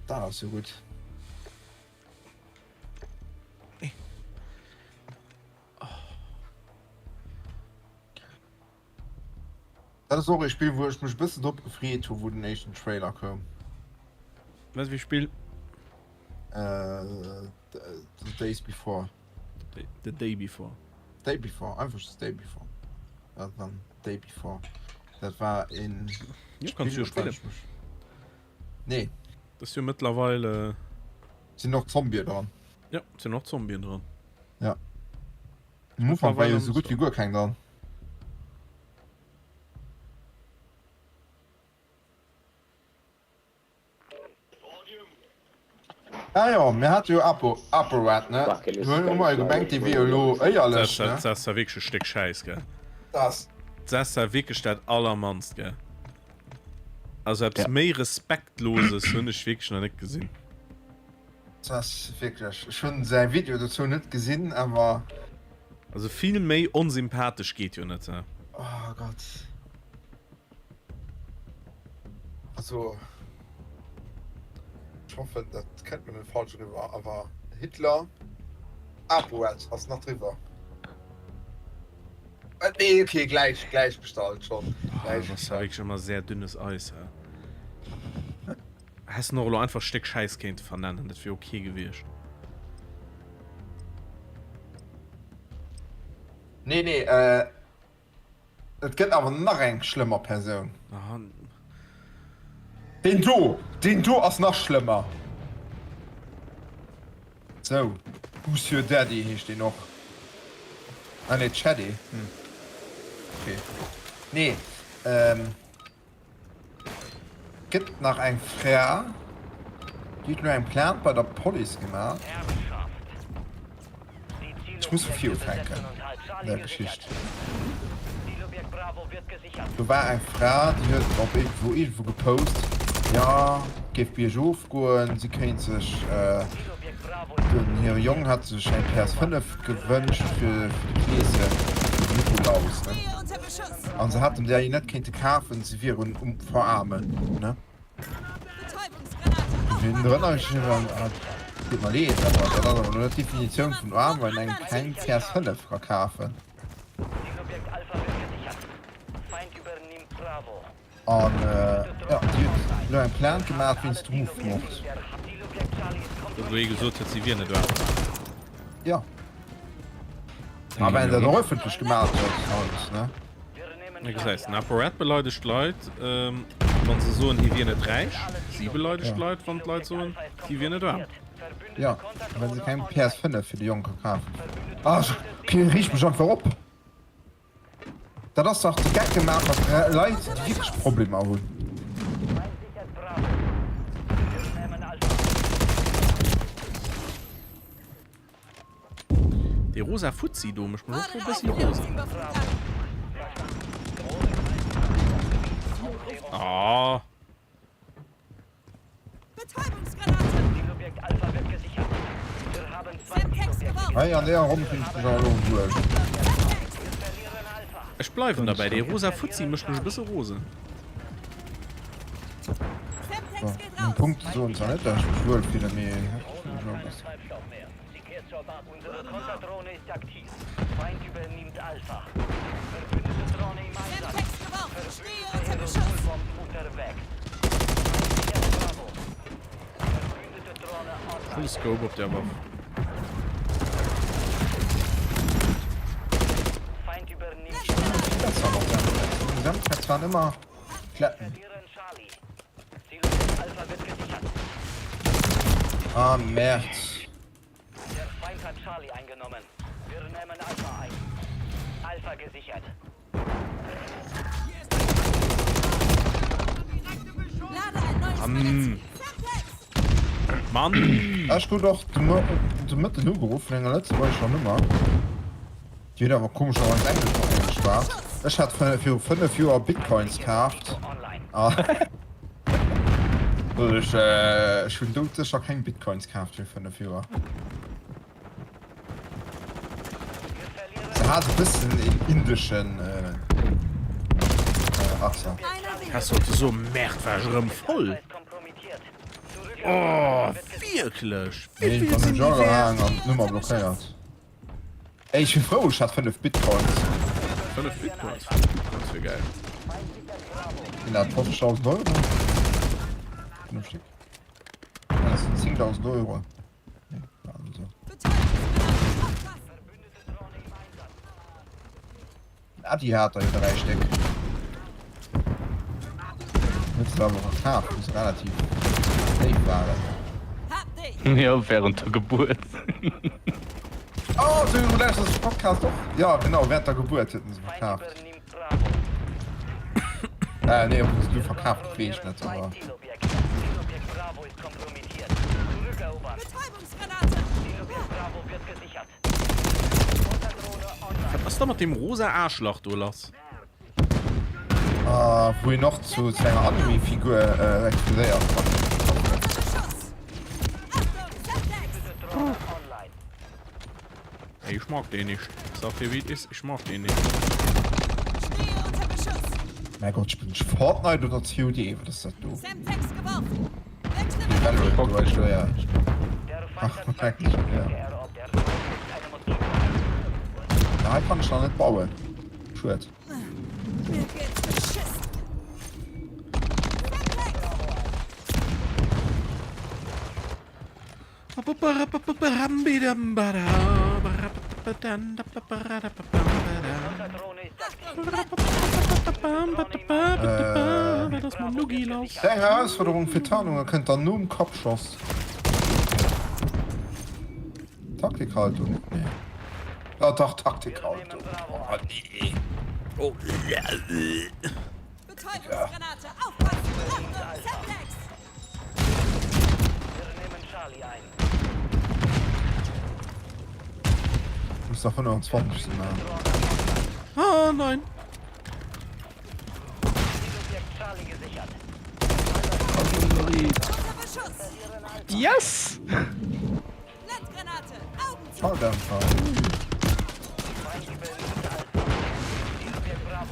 Dat ass jo gutt. Dat ass och ee Spill wou ech mech e bëssen drop gefreet hu wou den éischten Trailer koum. Wat fir Spill? The Days Before. The Day Before. Day Before, einfach just Day Before. Dat dann Day Before. Dat war een Jo, kanns du jo spillen. Nee. Dat ass jo mëttlerweil. Sinn och Zombien dran. Jo, sinn och Zombien dran. Ja. Am Ufank war jo esou gutt wéi guer keng dran. Ah jo, mir hate jo Apo, ApoRed, ne? Du hu mer jo gemengt, dee wier jo elo éierlech, ne? Dat ass wierklech e Stéck Schäiss, gell? Dat. Dat ass wierklech dat Allermannst, gell? Also eppes méi Respektloses hunn ech wierklech nach net gesinn. Dat ass wierklech, ech hunn säi Video dozou net gesinn, awer. Also vill méi onsympathesch geet jo net, he? Oh Gott. Also ech hoffen dat kennt mir net falsch eriwwer, awer Hitler ApoRed ass nach driwwer. Äh, nee, okay, gläich, gläich gestallt schon. Oh, Gläich das war gestallt. wirklich immer sehr dünnes Eis, hä? Häss en och elo einfach Stéck Schäiss kéinte vernennen, dat wier okay gewiescht. Nee, nee, äh, Et gëtt awer nach eng schlëmmer Persoun. Deen do! Deen do ass nach schlëmmer! Sou, Who's your daddy heescht deen och. Ah nee, Chaddy. Hm. Okay. Nee, ähm. Gëtt nach eng Fra, déi huet elo eng Plainte bei der Police gemaach. Ech muss vu vir ufänken an der Geschicht. Do war eng Fra, déi huet op iergendwou iergendwou gepost, jo, géif. géif biergof goen, si kéint sech, den hire Jong hätt sech eng PS5 gewënscht fir de Kleeschen, fir den Nikolaus, ne? An se hätten déi net kéinte kafen, se wieren um Verarmen, ne? Wien erënnere ech mech an, et deet mer leed, awer dat ass awer elo net d'Definitioun vun aarm, wann een engem keng PS5 ka kafen. An jo, déi huet elo eng Plainte gemaach wéinst Rufmord. Do wou ee gesot huet, si wier net aarm. Jo. A well dat och ëffentlech gemaach huet alles, ne? Da gesäis de, ApoRed beleidegt d'Leit, wa se soen, hie wier net räich. Si beleidegt d'Leit, wann d'Leit soen, si wier net aarm. Jo, well se keng PS5 fir de Jong ka kafen. Ah, ech reeg mech einfach op. Dat ass dach de Geck gemaach mat Leit, déi wierklech Problemer hunn. Dee rosa Fuzzi do mécht mech och e bëssi rosen. Ah. Hei an deeër Ronn fillen ech mech awer elo wuel. Ech bleiwen derbäi, dee rosa Fuzzi mécht mech e bësse rosen. Meng Punkte soen zwar net, dat ech mech wuel fillen, mee ech fillen mech awer e bëssen. Full Scope op der Waff. Das waren immer Kletten. Ah, Merd. Mann. Mann. Ech krut och de Mëtten ugeruff vun enger lëtzebuergescher Nummer. Déi huet awer komescherweis Englesch mat mir geschwat. Ech hat viru 5 Joer Bitcoins kaaft. Ech ech hunn doudsécher keng Bitcoins kaaft viru 5 Joer. Se hat e bëssen een indeschen Accent. Häss sollte soen, Merde, war ech erëm voll. Oh, wierklech? Nee, Wéivill wann sinn den déi Jean wäert? gehaang an d'Nummer blockéiert. Ey, ech si frou, ech hat 5 Bitcoins. 5 Bitcoins? 5 Bitcoins wier geil. Sinn dat 50.000 Euro? 5 Stéck. Ja, dat sinn 10.000 Euro. Nee, also. Den Adi hat der jo 3 Stéck. Huet se awer verkaf, wou se relativ déif waren. Jo, während der Gebuert. Oh, du lauschters de Podcast och? Jo, genau, während der Gebuert huet en se verkaaft. Äh, nee, ob en se du verkaaft huet, weess ech net, awer. Wat ass da mat deem rosa Aarschlach do lass? Ah, wou een och zu zu enger Anime-Figur äh, explodéiert. Ey, ich mag den nicht. Sag dir wie et is, ich mag den nicht. Mäi Gott, spillen ech Fortnite oder COD? Wat ass dat do? Valorant, du weißt du, ja. Ach, ja. Ja, hei kann ech nach net bauen. Schued. Deng Herausforderung fir Tarnunge kënnt dann nom Kappschoss. Taktikhaltung? Nee. Ah dach, Taktikhaltung. Oh nee. Oh. Betäubungsgranate, aufpassen! Achtung, Semtex! Muss nach 25 sinn. Oh nein. Beschuss! Yes! Blendgranate! Augen zu! Schalldämpfer.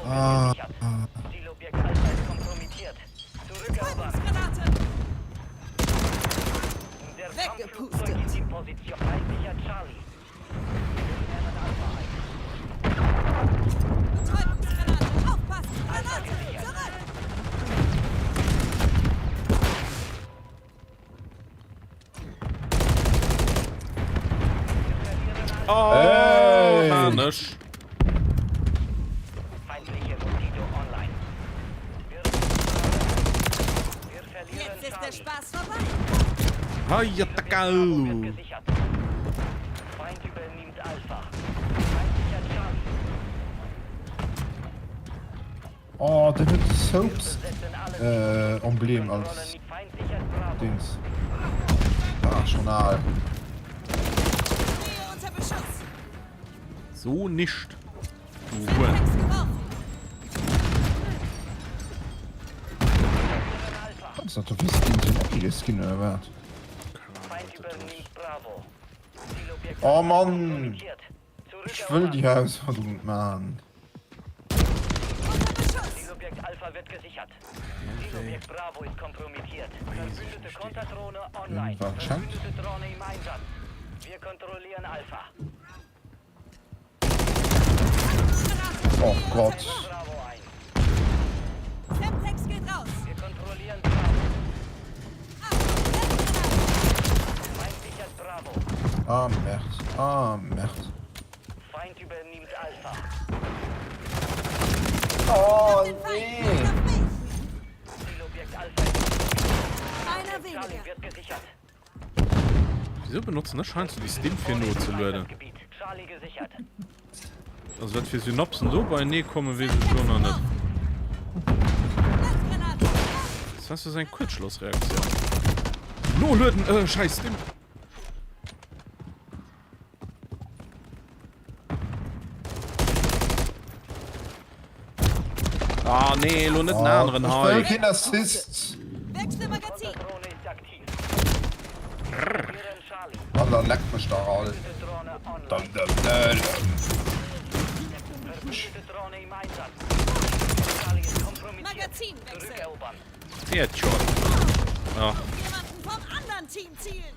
Ah. Betäubungsgranate! Weggepustet! Betäubungsgranate! Aufpassen! Granate! Zurück! Oh, Hey! Manisch. Jetzt ist der Spaß vorbei! Hayatakalu. Oh, deen huet Soaps äh, Emblem als Dings. Ah, schon al. Stehe unter Beschuss! So nicht. Du Huren. Semtex geworfen! Was ist das für Skin? Den Opti Skin oder was? Oh Mann! Ich wëll déi Herausforderung net man. Unter Beschuss! War geschenkt. Oh Gott. Semtex geht raus! Achtung, Blendgranate! Ah, Merd. Ah, Merd. Oh, Den Feind! nee. Nicht auf mich! Einer weniger! Wieso benotzen ech heiansdo déi Steam fir nozelueden? Also wat fir Synapsen do beienee kommen, weess ech lo nach net. Blendgranate! Das ass eng Kuerzschlossreaktioun. Nolueden! Äh, scheiß Steam! Ah nee, lo net en aneren Ech wëll hei. keen Assist. Wechsle Magazin! An dann leckt mech dach all. Dum, dum, dum, dum. Magazinwechsel! Headshot. Ach, Jemanden vom anderen Team zielen!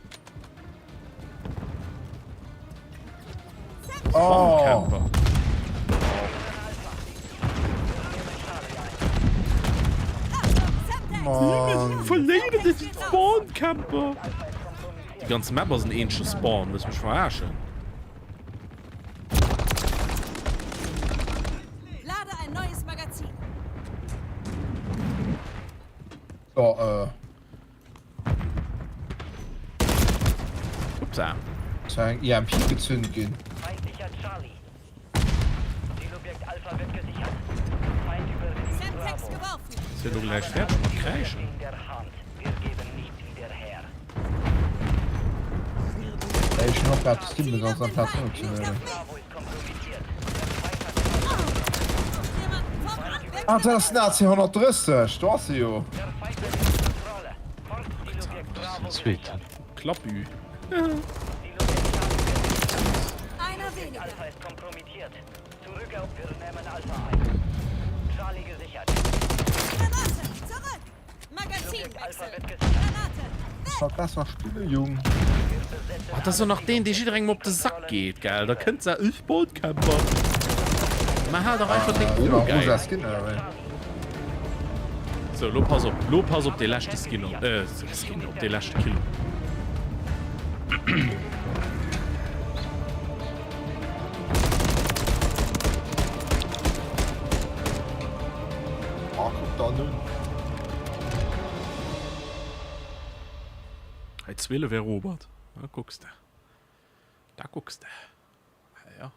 Oh. Camper. Achtung, Semtex! Mann. Verléieren de Spawn Camper. Déi ganz Map ass en eenzege Spawn, wëlls mech verarschen? Lade ein neues Magazin. So, äh. Upsa. Ist eng EMP gezünd ginn. Semtex geworfen. Ass jo lo gläich fäerdeg mat kräischen. Ey, ech hunn och grad Steam Ziel auf benotzt den amplaz Feind, nicht nozelueden. auf mich. Jemanden vom anderen Ah, dat ass den AC 130, do ass e jo. Zweeten. Klappü. Einer weniger. Granate, zurück. Magazinwechsel. Granate, weg. Scho besser spille Jung. Ah, dat ass jo nach deen, dee jidderengem op de Sack geet, gell? Da kënnt se, ech Spawn-Camper. Mä hal dach einfach deng Sinn Oh, och rosa geil. Skin oder wéi? So, lo pass op, lo pass op dee leschte Skin op, äh, Skin op, dee leschte Kill op. Ah, kuck dann un. Hei 12 erobert. Da kucks de. Da kucks de. Ah ja.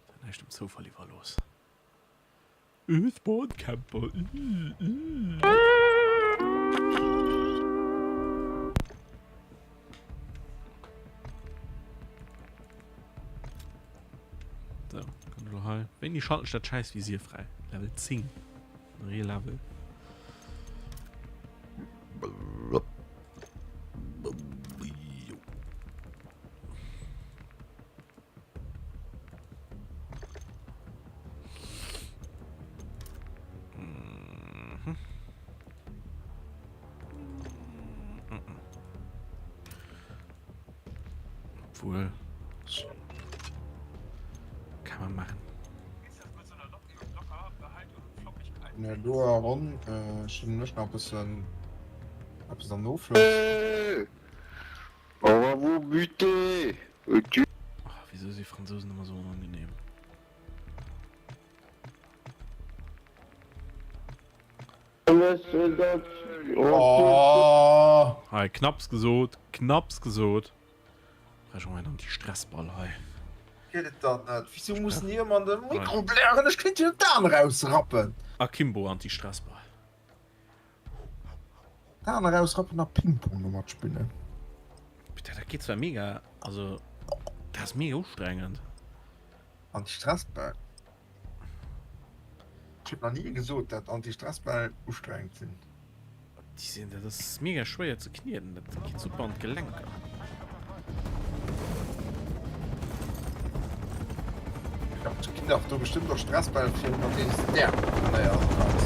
Dann näischt dem Zoufall iwwerlooss. Äh, Spawncamper. Äh, äh. So, kann elo hei. Wéini schalten ech dat schäiss Visier fräi? Level 10. Re Level. Obwohl. Kann man machen. Ne do Ronn äh, ech nach bëssen eppes am Nofloss. On va vous buter! Oh, wieso si Fransousen ëmmer sou onangenehm? Oh. Hei, knapps gesot, knapps gesot. Brauch ech en Anti-Stressball hei. Geet et dann net? Wisou mussen déi ëmmer an de Mikro blären? Ech kéint jo d'Aen erausrappen. Akimbo Anti-Stressball. D'Aen erausrappen a Ping-Pong domat spillen. Bitte, dat geet zwar mega, also dat ass mega ustrengend. Anti-Stressball? Ech huet nach ni ee gesot dat Anti-Stressbäll ustrengend sinn. Déi sinn, dat ass mega schwéier ze knieden, dat geet super an d'Gelenker. Et ginn dach do bestëmmt och Stressbäll fir mat deenen s de d'Äerm trainéiere kanns.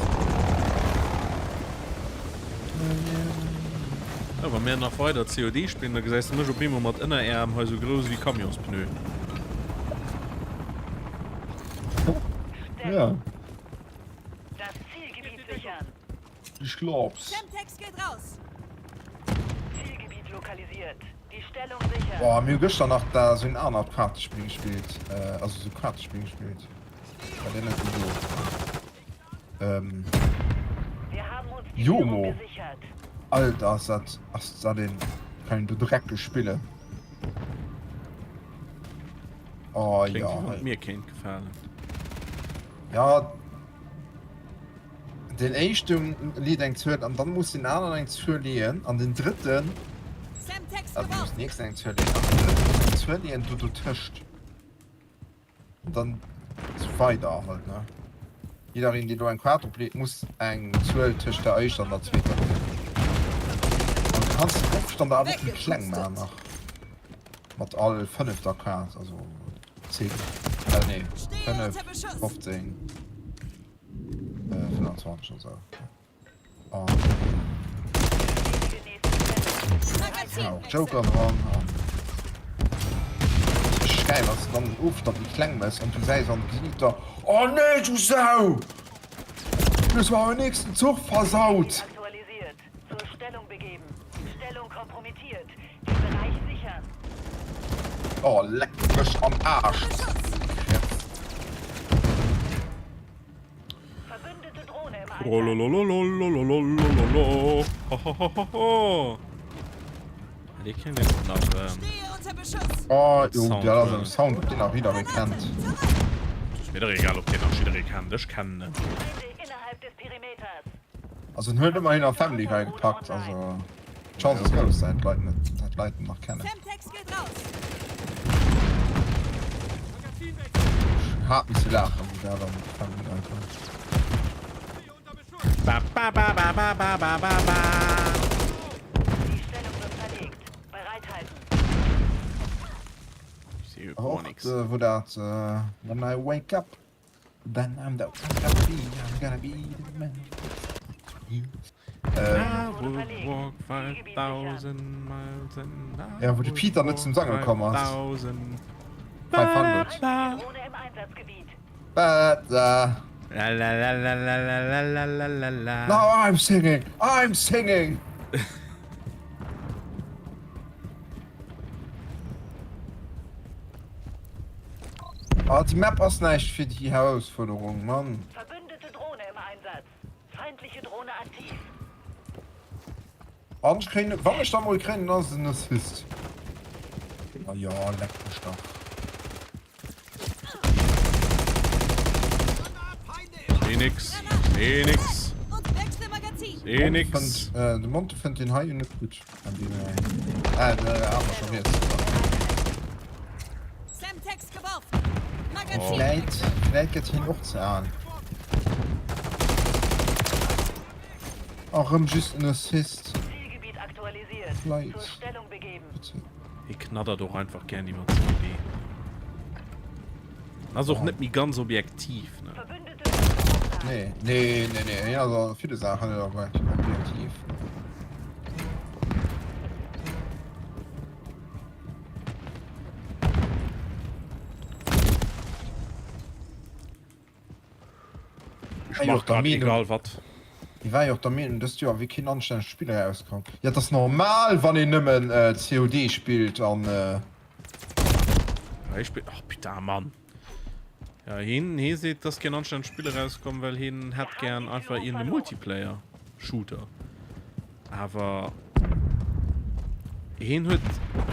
Jo, wa mir nach weider COD spillen, da gesäis de mech op eemol mat Ënneräerm hei sou grouss ewéi Camionspneu. Ja. Das Zielgebiet sichern. Ich glaub's. Semtex geht raus. Zielgebiet lokalisiert. Die Stellung sichern. Boah, mir hu gëschter nach da sou en anert Kaartespill gespillt, also sou Kaartespill gespillt. Bei der net esou. Ähm. Wir haben uns die Führung Jomo. gesichert. Alter, ass dat, ass dat een, kann een do dreckeg spillen. Oh Klingt ja. wéi wann et mir kéint gefalen. Ja. Den éischten leet eng Zuel an dann muss den aneren eng Zuel leeën an den drëtten, also muss den nächsten eng Zuel leeën an den drëtten muss eng Zuel leeën do dotëscht. An dann sou weider halt ne. Jiddereen deen do eng Kaart drop leet muss eng Zuel tëscht der éischter an der zweeter leeën. An du kanns den Ofstand awer och méi kleng maachen nach. Mat all fënnefter Kaart, also 10, äh nee 5, 15, 25 an sou. An ja, och Joker dran an Richteg geil, wanns de dann den Ofstand méi kleng mëss an du säis an Gesichter, Oh nee du Sau! Du hues mer awer nächsten Zuch versaut! Aktualisiert. Zur Stellung begeben. Stellung kompromittiert. Den Bereich sichern. Oh leck mech am Aarsch! Verbündete Drohne im Einsatz. Trolololololololololo. Hohohoho. Dee kennt een och nach. Ähm, Stehe unter Beschuss. Oh jo, Sound, dat ass äh. en Sound op deen nach jidderee kennt. Ass mir dach egal ob deen nach jidderee kennt. Ech kennen en. Feinde innerhalb des Perimeters. Also en huet ëmmerhin a Family Guy gepackt, also d'Chance ass grouss dat d'Leit net, dat d'Leit en nach kennen. Semtex geht raus. Ech hat misse laachen wou dat an Family Guy koum. Ba ba ba ba ba ba ba ba ba. Die Stellung wird verlegt. Bereithalten. Ich sehe gar Och nix. wou dat When I wake up Then I'm the gonna be, I'm gonna be the man. I would walk 5000 miles and I Ja, wou de Peter net zum Sange komm ass. 500. Drohne im Einsatzgebiet. But, uh, La la la la la la la la la la. now I'm singing, I'm singing. Ah, déi Map ass näischt fir déi Herausfuerderung, Mann. Verbündete Drohne im Einsatz. Feindliche Drohne aktiv. Wann ech kréien, wann ech da mol kréien, dann ass et en Assist. Ah ja, leck mech dach. Seh nix. Seh nix. Seh nix. Fënnt, äh, de Monte fënnt den hei net gutt. An den, äh, ah, de awer scho riets. Semtex geworfen. Magazin. Vläit, vläit gëtt hien och ze al. Erëm just en Assist. Zielgebiet aktualisiert. Vläit. Zur Stellung begeben. Bitte. Hie knaddert och einfach gär iwwer d'CD. Ass och net méi ganz objektiv, ne? Nee, nee, nee, nee, hien ass a ville Saachen net objektiv. Ech mach grad egal wat. Hie war jo och der Meenung, dëst Joer wier keen anstännegt Spill erauskomm. Jo, et ass normal, wann een nëmmen COD spillt an. Hei spillt, oh putain, Mann. Ja, hien, hie seet, dass keen anstännegt Spill erauskomm, well hien hätt gären einfach iergend e Multiplayer-Shooter. Awer hien huet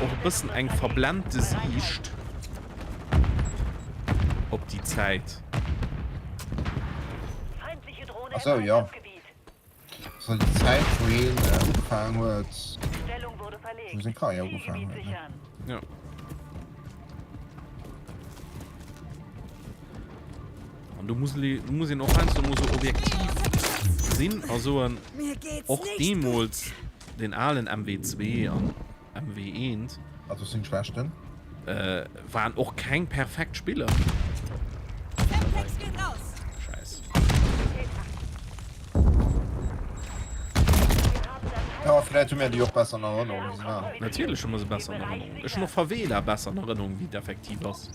och e bëssen eng verblennte Siicht op déi Zäit. Ach sou, jo. Das war déi Zäit, wou hien ugefaangen huet, wou seng Karriär ugefaangen huet, ne? Jo. An do muss, do muss een och heiansdo mol sou objektiv sinn a soen, och deemools den alen MW2 an MW1 Also seng schlechten. Waren och keng perfekt Spiller. Scheiss. Jo, vläit hu mir déi och besser an Erënnerung, wéi se waren. Natierlech hu mer se besser an Erënnerung. Ech hunn och Favela besser an Erënnerung, wéi et effektiv ass.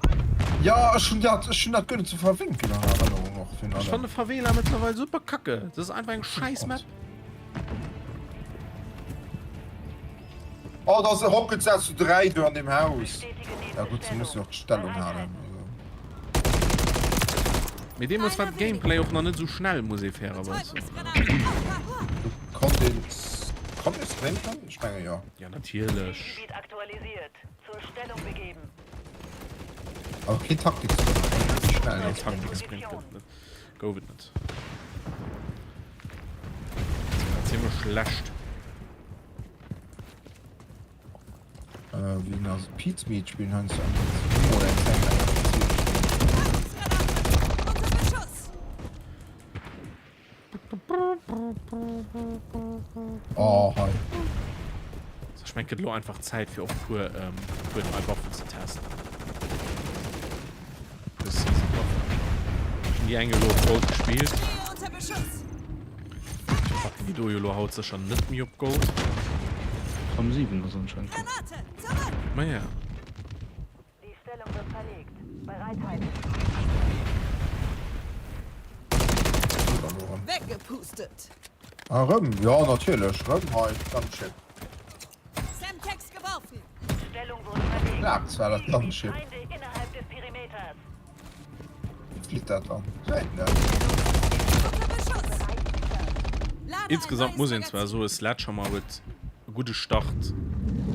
Jo, ech hunn dat, ech hunn dat guer net zu verwénken an Erënnerung och virun Ech allem. fanne Favela mëttlerweil super kacke. Dat ass einfach eng scheiss Map. Oh, da hocken se zu 3 do an dem Haus. Ja gutt, se musse jo och d'Stellung halen. Mee deemools war de Gameplay och nach net esou schnell, muss ee fairerweis soen. Du konnt een, konnt ee sprinten? Ech menge jo. Ja natierlech. Awer keen Taktiksprint, net schnell. Nee, Taktiksprint gëtt et net. Gouf et net. Dat war zimmlech schlecht. Äh, wien ass Pizmeet spillen heiansdo eng oder eng Zäit laang MW2 gespillt. Oh, hei. So, ech mengen, et gëtt elo einfach Zäit fir och puer, ähm, puer nei Waffen ze testen. Puer Season Waffen. Ech hunn déi eng jo elo op Gold gespillt. Packen déi do jo elo haut sécher net méi op Gold. Am 7 ass anscheinend gutt. Maja. Die Stellung wird verlegt. Bereithalten. Weggepustet. Ah, rëm? Ja, natierlech. Rëm hei, Gunship. Semtex geworfen. Stellung wurde verlegt. Klaakt zwar dat Gunship. Feinde innerhalb des Perimeters. Wéi flitt dat dann? Wéi net? Unter Beschuss. Lade ein Insgesamt neues muss een zwar Magazin. soe Sledgehammer huet e gudde Start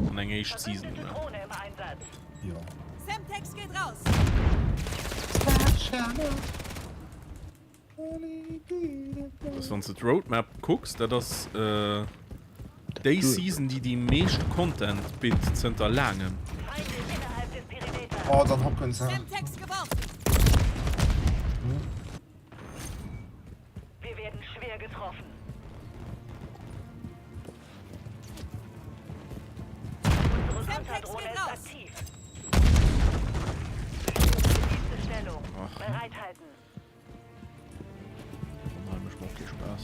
an eng éischt Season Verbündete gemaach. Drohne im Einsatz. Jo. Semtex geht raus. Dass wann s de d'Roadmap kucks, dat ass déi Season déi déi meescht Content bitt zënter laangem. Oh, dann hocken se. Semtex geworfen. Wir werden schwer getroffen. Unsere Semtex Konterdrohne geht ist raus. aktiv. Bestätige diese Stellung. Ach. Bereithalten. Onheimlech macht kee Spaass.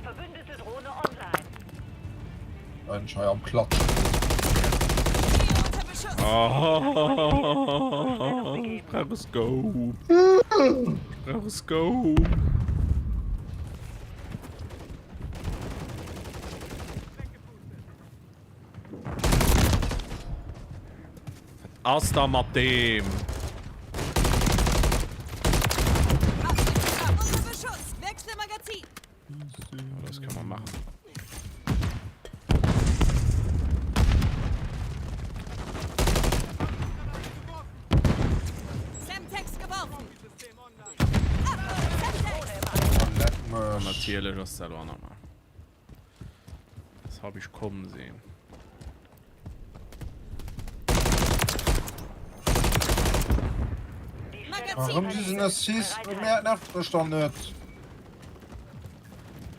Verbündete Drohne online. Ein Schei am Klatschen. Stehe unter Beschuss. Oh, ich brauch e Scope. Ich brauch e Scope. Wat ass da mat deem? Unter Beschuss. Wechsle Magazin. Ja, das kann man machen. Semtex geworfen. Leck mech. Natierlech ass dat elo normal. Das habe ich kommen sehen. Warum si den Assist? Mir nervt mech doch net.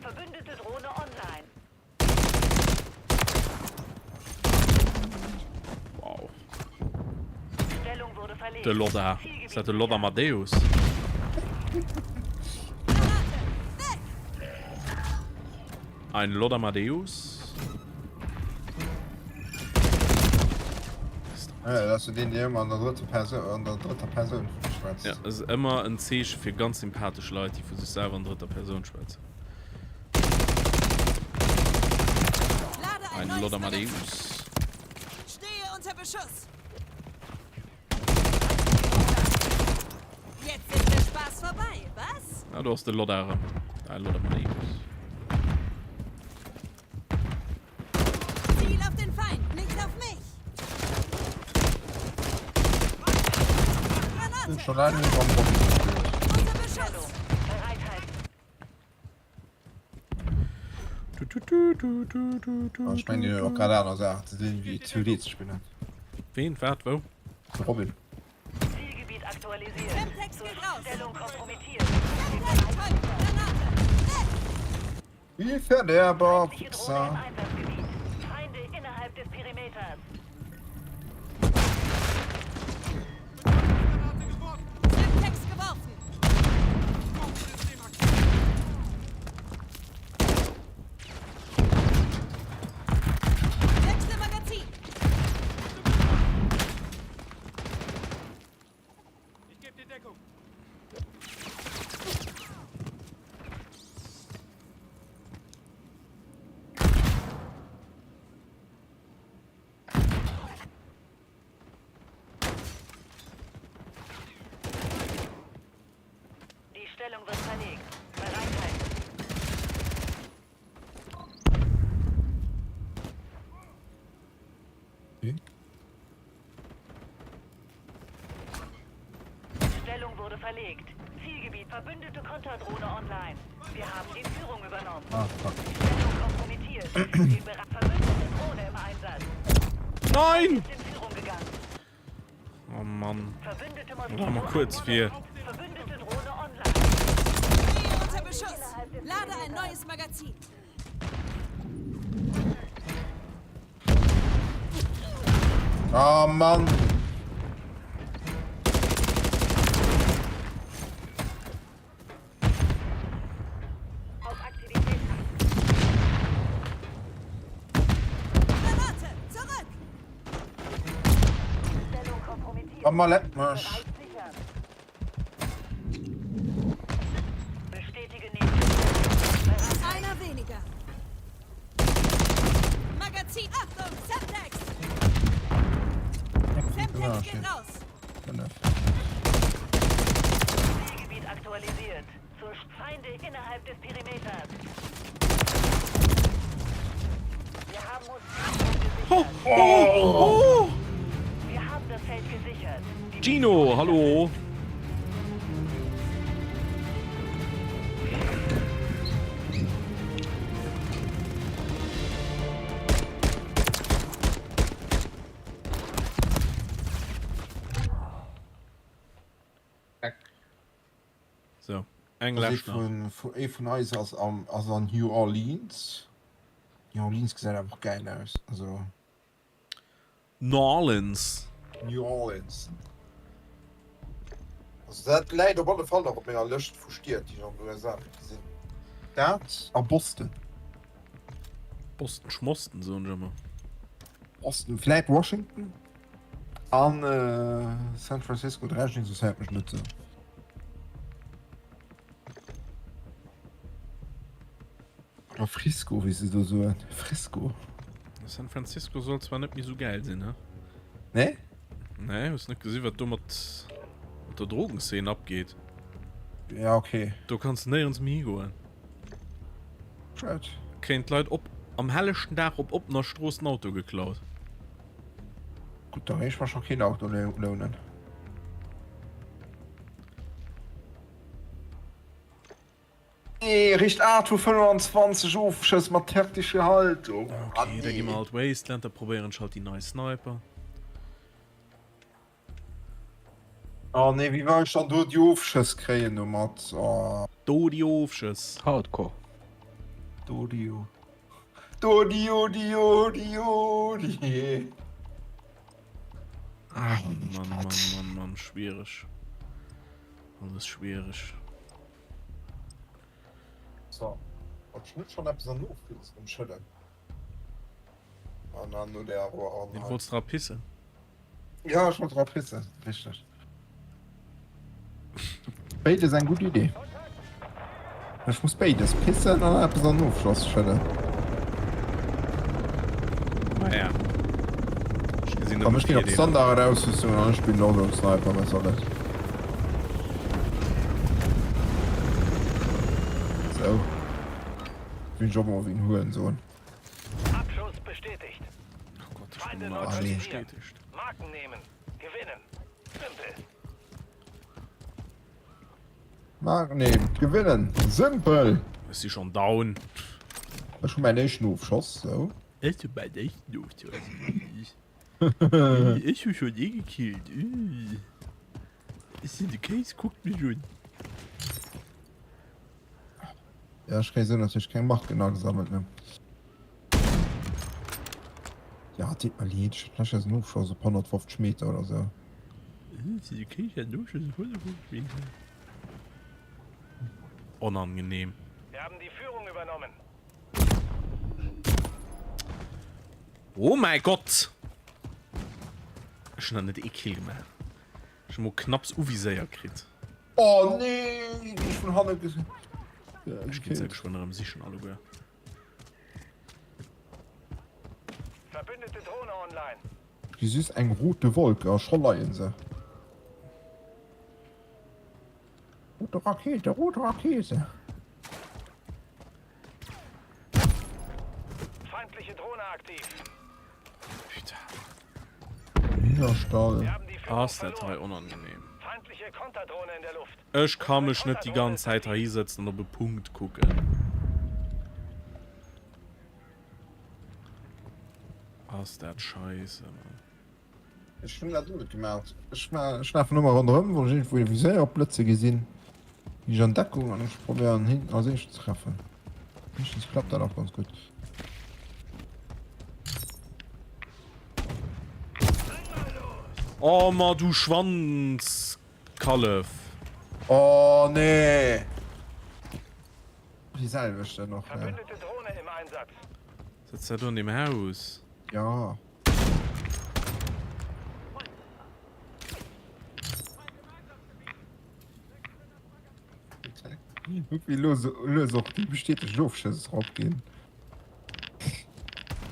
Verbündete Drohne online. Wow. Stellung wurde verlegt. De Lodda. Ist dat de Lodda Amadeus? Ein Lodda Amadeus? Ja, dat ass jo deen, deen ëmmer an der drëtter Persoun, an der drëtter Persoun fliegt. schwätzt. Ja, ass ëmmer en Zeeche fir ganz sympathesch Leit, déi vu sech selwer an drëtter Persoun schwätzen. Lade ein Ein neues Lothar Magazin. Matthäus. Stehe unter Beschuss. Jetzt ist der Spaß vorbei, was? Ah, do ass de Lothar erëm. Däi Lothar Matthäus. Ziel auf den Feind, nicht auf mich. Bin schon lange nicht am Robin gespielt. Unter Beschuss. Du, du, du, du, du, du, du, Ah, Ech mengen, dir huet och grad aner Saachen ze dinn, wéi COD ze spillen. Ween, wat, wou? De Robin. Zielgebiet aktualisiert. Semtex Zur geht raus. Stellung kompromittiert. Semtex, Granate. Weg. Wie verderber Feindliche Drohne Wichser. im Einsatzgebiet. Feinde innerhalb des Perimeters. Semtex geworfen. Wechsle Magazin. Die Stellung wird verlegt. Bereithalten. Okay. Stellung wurde verlegt. Zielgebiet verbündete Konterdrohne online. Wir haben die Führung übernommen. Ah, fuck. Stellung kompromittiert. Den Bere verbündete Drohne im Einsatz. Nein! Ist in Führung gegangen. Oh Mann. Verbündete Oder mal kurz fir. Verbündete Drohne online. Stehe unter Beschuss. Lade ein neues Magazin. Ah, Mann! Auf Aktivität achten. Granate, zurück! Stellung kompromittiert. Oh, ma leck mech. Bereich sichern. Bestätige nächste Stellung. Bereit. Einer weniger. Magazin, Achtung, Semtex! Semtex geht raus. Zielgebiet aktualisiert. Zur Feinde innerhalb des Perimeters. Wir haben uns gesichert. Oh! Wir haben das Feld gesichert. Die Gino, hallo! So, eng Also lescht nach. Ee vun eis ass am ass an New Orleans. New Orleans gesäit awer och gäil aus. Also N'Orleans. New Orleans. Also dat läit op alle Fall nach op menger Lëscht vu Stied, déi ech an den USA wëll gesinn. Dat a Boston. Boston Schmosten, soen ech ëmmer. Boston, vläit Washington an San Francisco. De Rescht interesséiert mech net esou. Oder Frisco, wéi se do soen. Frisco. San Francisco soll zwar net méi sou gäil sinn, he? Nee? Nee, hues net gesi wat do mat mat der Drogenszene abgeet? Ja, okay. Do kanns de néierens méi higoen. Schued. Kréien d'Leit op am helleschten Dag op oppener Strooss den Auto geklaut. Gutt, da géing ech mer scho keen Auto lounen. Nee, richt 8 vu 25 Ofschëss mat taktescher Haltung. Ah, okay, da gi mer halt Wasteland, da probéieren ech halt déi nei Sniper. Oh nee, wéi well ech dann do déi Ofschëss kréien domat? Oh. Do déi Ofschëss. Hardcore. Do déi O. Do déi O, déi O, déi O, déi. Ah, Mann, Mann, Mann, Mann, schwiereg. Alles schwiereg. So, wollt ech net schon eppes an Office ëmschëdden? An dann no der Nee, du wollts dra pissen. Ja, ech wollt dra pissen, richteg. Béides eng gutt Idee. Ech muss béides, pissen an eppes an den Ofschloss schëdden. Naja. Ech gesinn Komm, nëmmen ech ginn op Virdeeler. Standard Ausrüstung an ech spillen och elo Sniper, wat soll et. Sou. Wien ech och mol wien Hurensohn. Abschuss bestätigt. Oh Gott, ech Feinde bin ëmmer Abschuss Allez. neutralisiert. bestätigt. Marken nehmen. Gewinnen. Simpel. Marken nehmen. Gewinnen. Simpel. Ech si schon down. Ech hu mäin éischten Ofschoss, sou. Ech hu mäin éischten Ofschoss. Ech hu schon ee gekillt. Ech sinn de Kéis, kuckt mech un. Ja, ech kréie sou natierlech keng Marken agesammelt, ne? Ja, deet mer leed, ech hat lech eisen Ofschoss op 150 Meter oder sou. Onangenehm. Wir haben die Führung übernommen. Oh mäi Gott! Ech hunn nach net ee Kill gemaach. Ech hu mol knapps uviséiert kritt. Oh nee, ech vun hanne Ech ginn se gekillt. geschwënn erëm sichen alleguer. Verbündete Drohne online. Ech gi just eng rote Wolke a scho leien se. Rote Rakete, rote Rakete. Feindliche Drohne aktiv. Putain. Hühnerstall. Wir haben die Führung Ass dat hei verloren. onangenehm. Feindliche Konterdrohne in der Luft. Ech ka Unsere mech net déi Konterdrohne ganz ist Zäit aktiv. hei sëtzen an op e Punkt kucken. Ass dat scheisse, Mann. Ech hunn dat och net gemaach. Ech ech lafen ëmmer ronderëm, wann ech iergendwou ee Viséier opblëtze gesinn, ginn ech an Deckung an ech probéieren hien als éischten ze treffen. Meeschtens klappt dat och ganz gutt. Oh ma du Schwanzkallef! Oh nee! Déi selwecht dann och, ne? Verbündete Drohne im Einsatz. Sëtzt dat do an deem Haus? Ja. Kuck wéi lues lues och déi bestätegt Ofschëss erop ginn.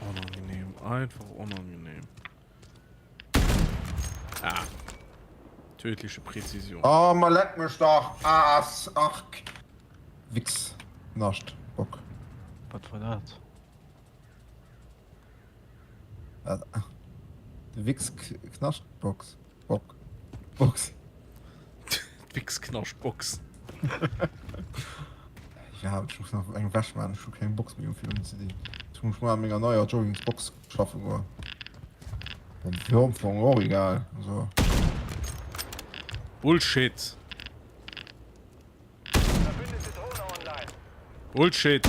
Onangenehm, einfach onangenehm. Ah. Tödliche Präzision. Oh ma leck mech dach ass ark Wichs Nascht Bock. Wat war dat? De Wichs Knascht Box Bock Box. D'Wichs Knascht Box. Ja ech muss nach eng Wäsch maachen, ech hu keng Box méi um fir unzedinn. Ech muss mol an menger neier Joggingsbox schaffe goen. An fir am Fong och egal also. Bullshit. Verbündete Drohne online. Bullshit.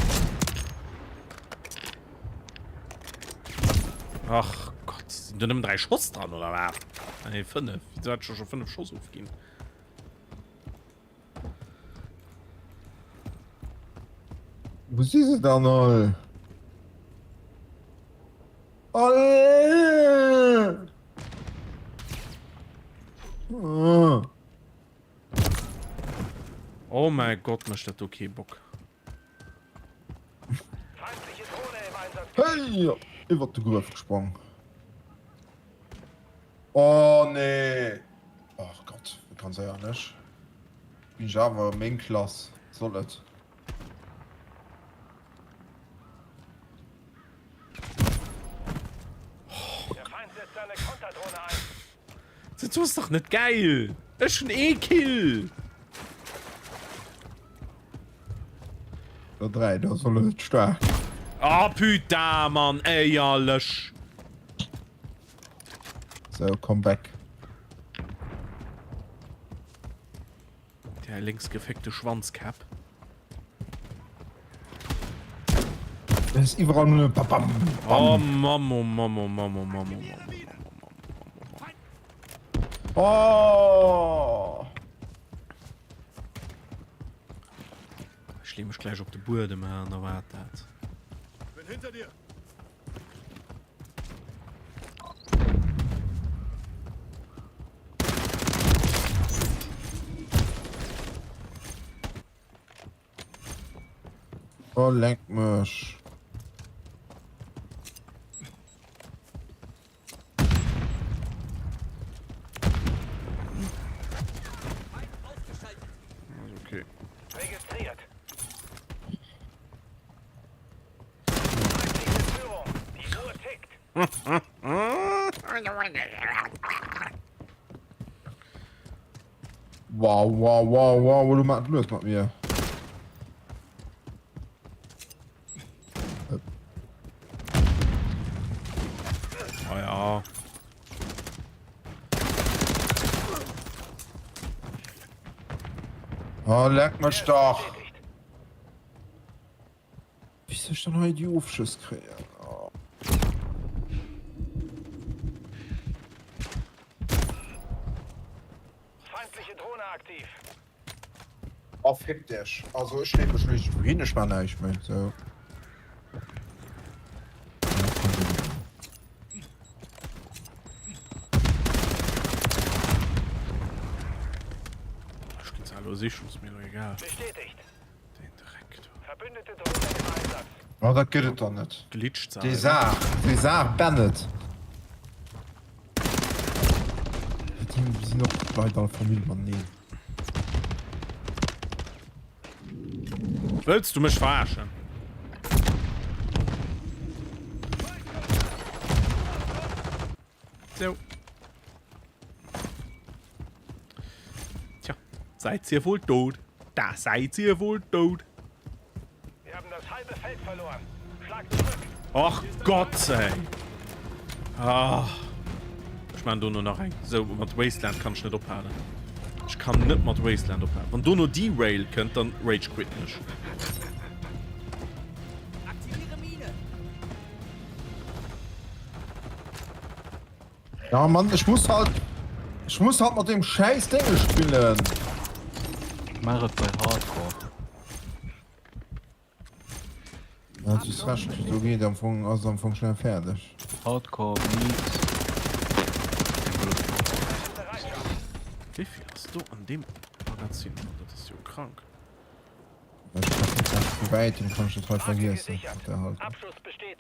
Ach Gott, sind do nëmmen 3 Schoss dran oder wat? Ah, nee, 5. Wieso hat schon 5 Schoss ofginn? Wo si se dann all? All! Ah. Oh mäi Gott, mécht dat do kee Bock. Hey! Iwwert de Gruef gesprong. Oh nee! Och Gott, ganz éierlech. Bin ech awer meng Klass, soll et. Dat ass dach net geil! Ech hunn ee Kill! Der 3, da soll et staark. Ah putain Mann, éierlech! So, come back. Der lénks geféckte Schwanzkäpp. Et ass iwwerall nëmme babam, Oh bam. Mamm, oh Mamm, oh Mamm, oh Mamm, oh Mamm, oh Mamm, oh Mamm, oh Mamm. Oh! Ech lee mech gläich op de Buedem an da waart dat. Bin hinter dir. Oh, leck mech. Okay. Registriert. Wow, wow, wow, wow, elo maacht et lues mat mir. Oh ja. Oh, leck mech dach. Wéi soll ech dann hei déi Ofschëss kréien? Oh. Feindliche Drohne aktiv. Oh, fick dech. Also ech leeë mech richteg wouhin, ech maachen näischt méi. Sou. Ech ginn se elo sichen, ass mir elo egal. Bestätigt. Den Dreck do. Verbündete Drohne im Einsatz. Oh, dat gëtt et doch net. Glitscht se Déi Saach, déi Saach Bennett. Déi sinn och Leit all Famill mateneen. Wëlls du mech verarschen? So. Tja, seid ihr wohl tot? Da seid ihr wohl tot. Wir haben das halbe Feld verloren. Schlag zurück. Och Gott, ey. Ah. Ech man do nur nach eng. So, mat Wasteland kann ich net ophalen. Ich kann net mat Wasteland ophalen. Wann do no Derail kënnt, dann rage quitten ech. Ja Mann, ech muss halt ech muss halt mat dem scheiß Dinge spillen. Mach et bei Hardcore. Ja, du hast recht, so geet am Fong ass am Fong schnell fäerdeg. Hardcore meets Wéi vill ass do an deem Magazin dran? Dat ass jo krank. Vu wäitem kann ech dat hei vergiessen mat der Haltung.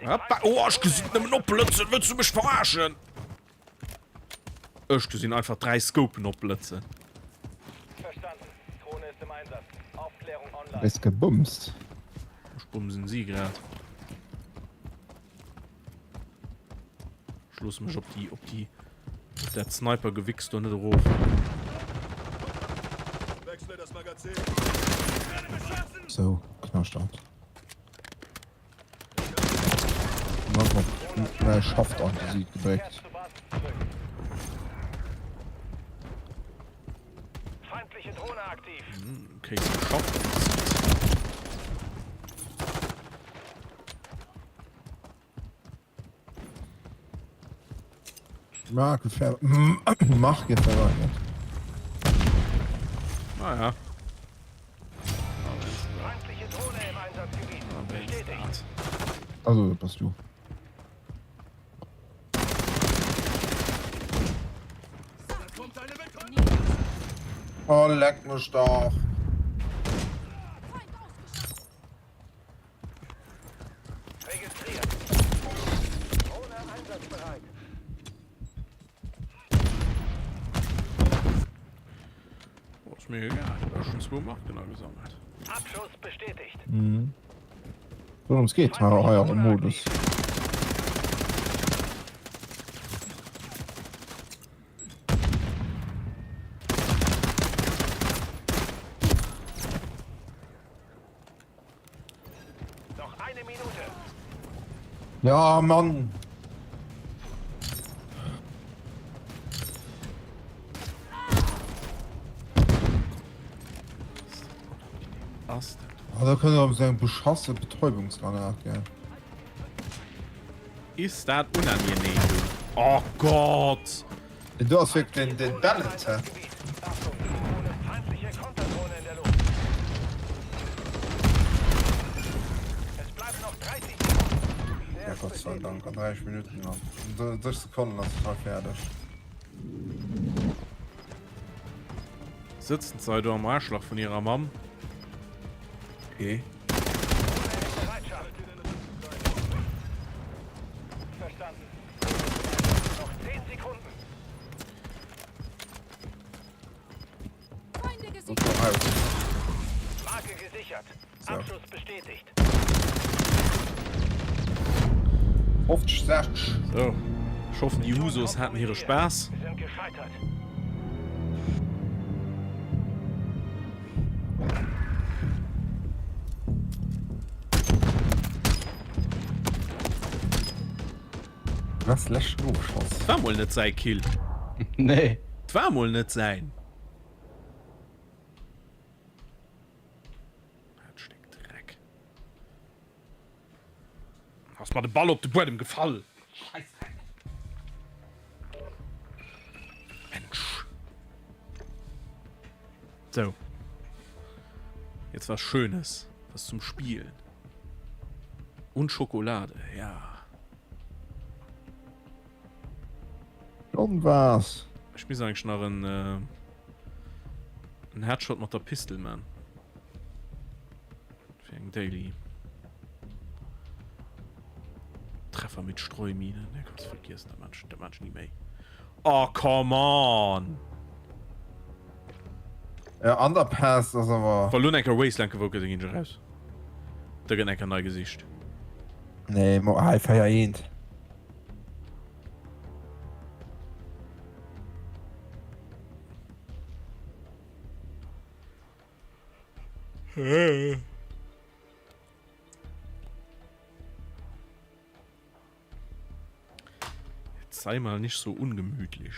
Hoppa! Oh, ech gesinn nëmmen opblëtzen! Wëlls du mech verarschen? Ech gesinn einfach 3 Scopen opblëtzen. Du gëss gebumst. Ech bumsen si grad. Ech loosse mech op déi, op déi, op dat Sniper-Gewichs do net erof. Sou, Knascht ab. Schafft an die Sieg gedréckt. Feindliche Drohne aktiv. Hm, okay, geschafft. Marke ver Marke verweigert. Ah ja. Feindliche Drohne im Einsatzgebiet. Bestätigt. Also, das bist du. Oh, leck mich doch. Registriert. Drohne einsatzbereit. Oh, ist mir egal. Ich habe schon zwei Marken gesammelt. Abschuss bestätigt. Mhm. Worum es geht, hei am Modus. Noch eine Minute. Ja, Mann. Ass dat? Ah, da kënnt erëm sou eng beschasse Betäubungsgranat, gell? Ist dat unangenehm, du. Oh Gott! Den do ass wierklech den, den Bennett, hä? Ja, Gott sei Dank, an 30 Minuten, an 30 Sekonnen ass et hei fäerdeg. Sëtzen s'hei do am Aarschlach vun hirer Mamm? Okay. So. 50, 60. So. Ech hoffen déi Husos haten hire Spaass. Was leschten Ofschoss. War mol net säi Kill. Nee. War mol net säin. Dat Stéck Dreck. Ass mer de Ball op de Buedem gefall. Scheißdreck. Mensch. So. Jetzt was Schönes. Was zum Spielen. Und Schokolade, ja. Schon was. Ech misst eigentlich nach en, äh, en Headshot mat der Pistol man. Fir eng Daily. Treffer mit Streuminen. Ne, kannst vergessen, dat man, dat man nie méi. Oh, come on! Ja, Underpass ass awer. Wa lo enker Wasteland gewou gëtt, da ginn ech eraus. Da gëtt enker nei gesicht. Nee, mo hei 4 eent. Jetzt sei mal nicht so ungemütlich.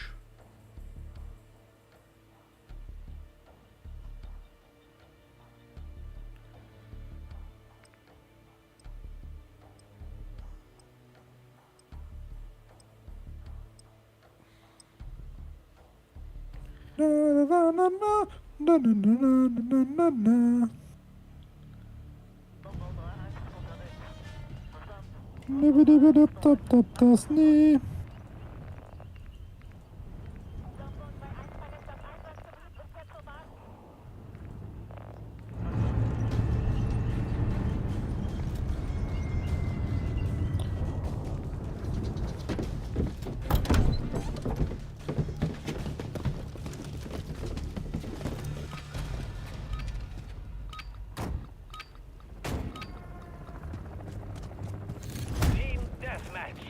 Team Deathmatch.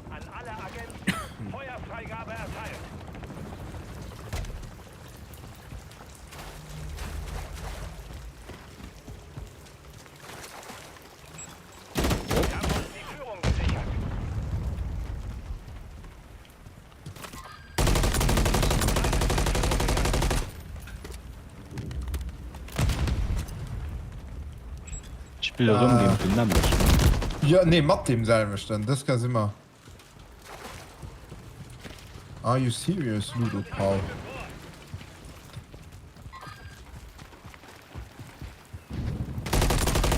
An alle Agenten. Feuerfreigabe erteilt. Spille rëm géint den nämmlechten. Jo, nee, mat deem selwechten. Dës Kéier si mer. Are you serious, Ludo Paul?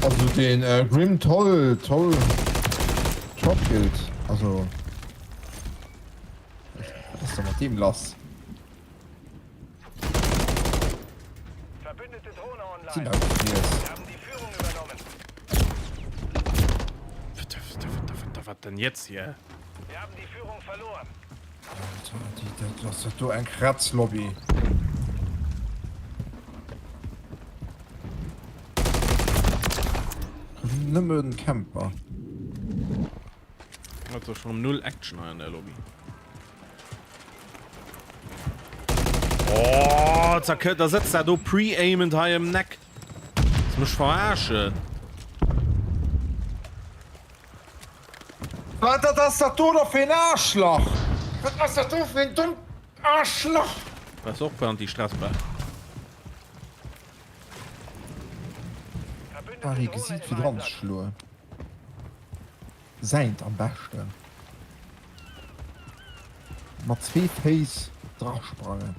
Also den äh, Grim Toll Toll Topkilt. Also was ist denn mat deem lass? Sinn Was denn jetzt hier? Alter, das ist do eng Kratzlobby. Nëmmen Camper. Also schon null Action an der Lobby. Oh, zack, da setzt er do pre-aimend hei im Neck. Das muss verarschen. Wat dat ass dat do da fir een Aarschlach? Wat ass dat do fir een dommt Aarschlach? Dat ass och fir anti-stressbar. Bal ee Gesiit fir dran ze schloen. Säint am beschten. Mat zwee Féiss drasprangen.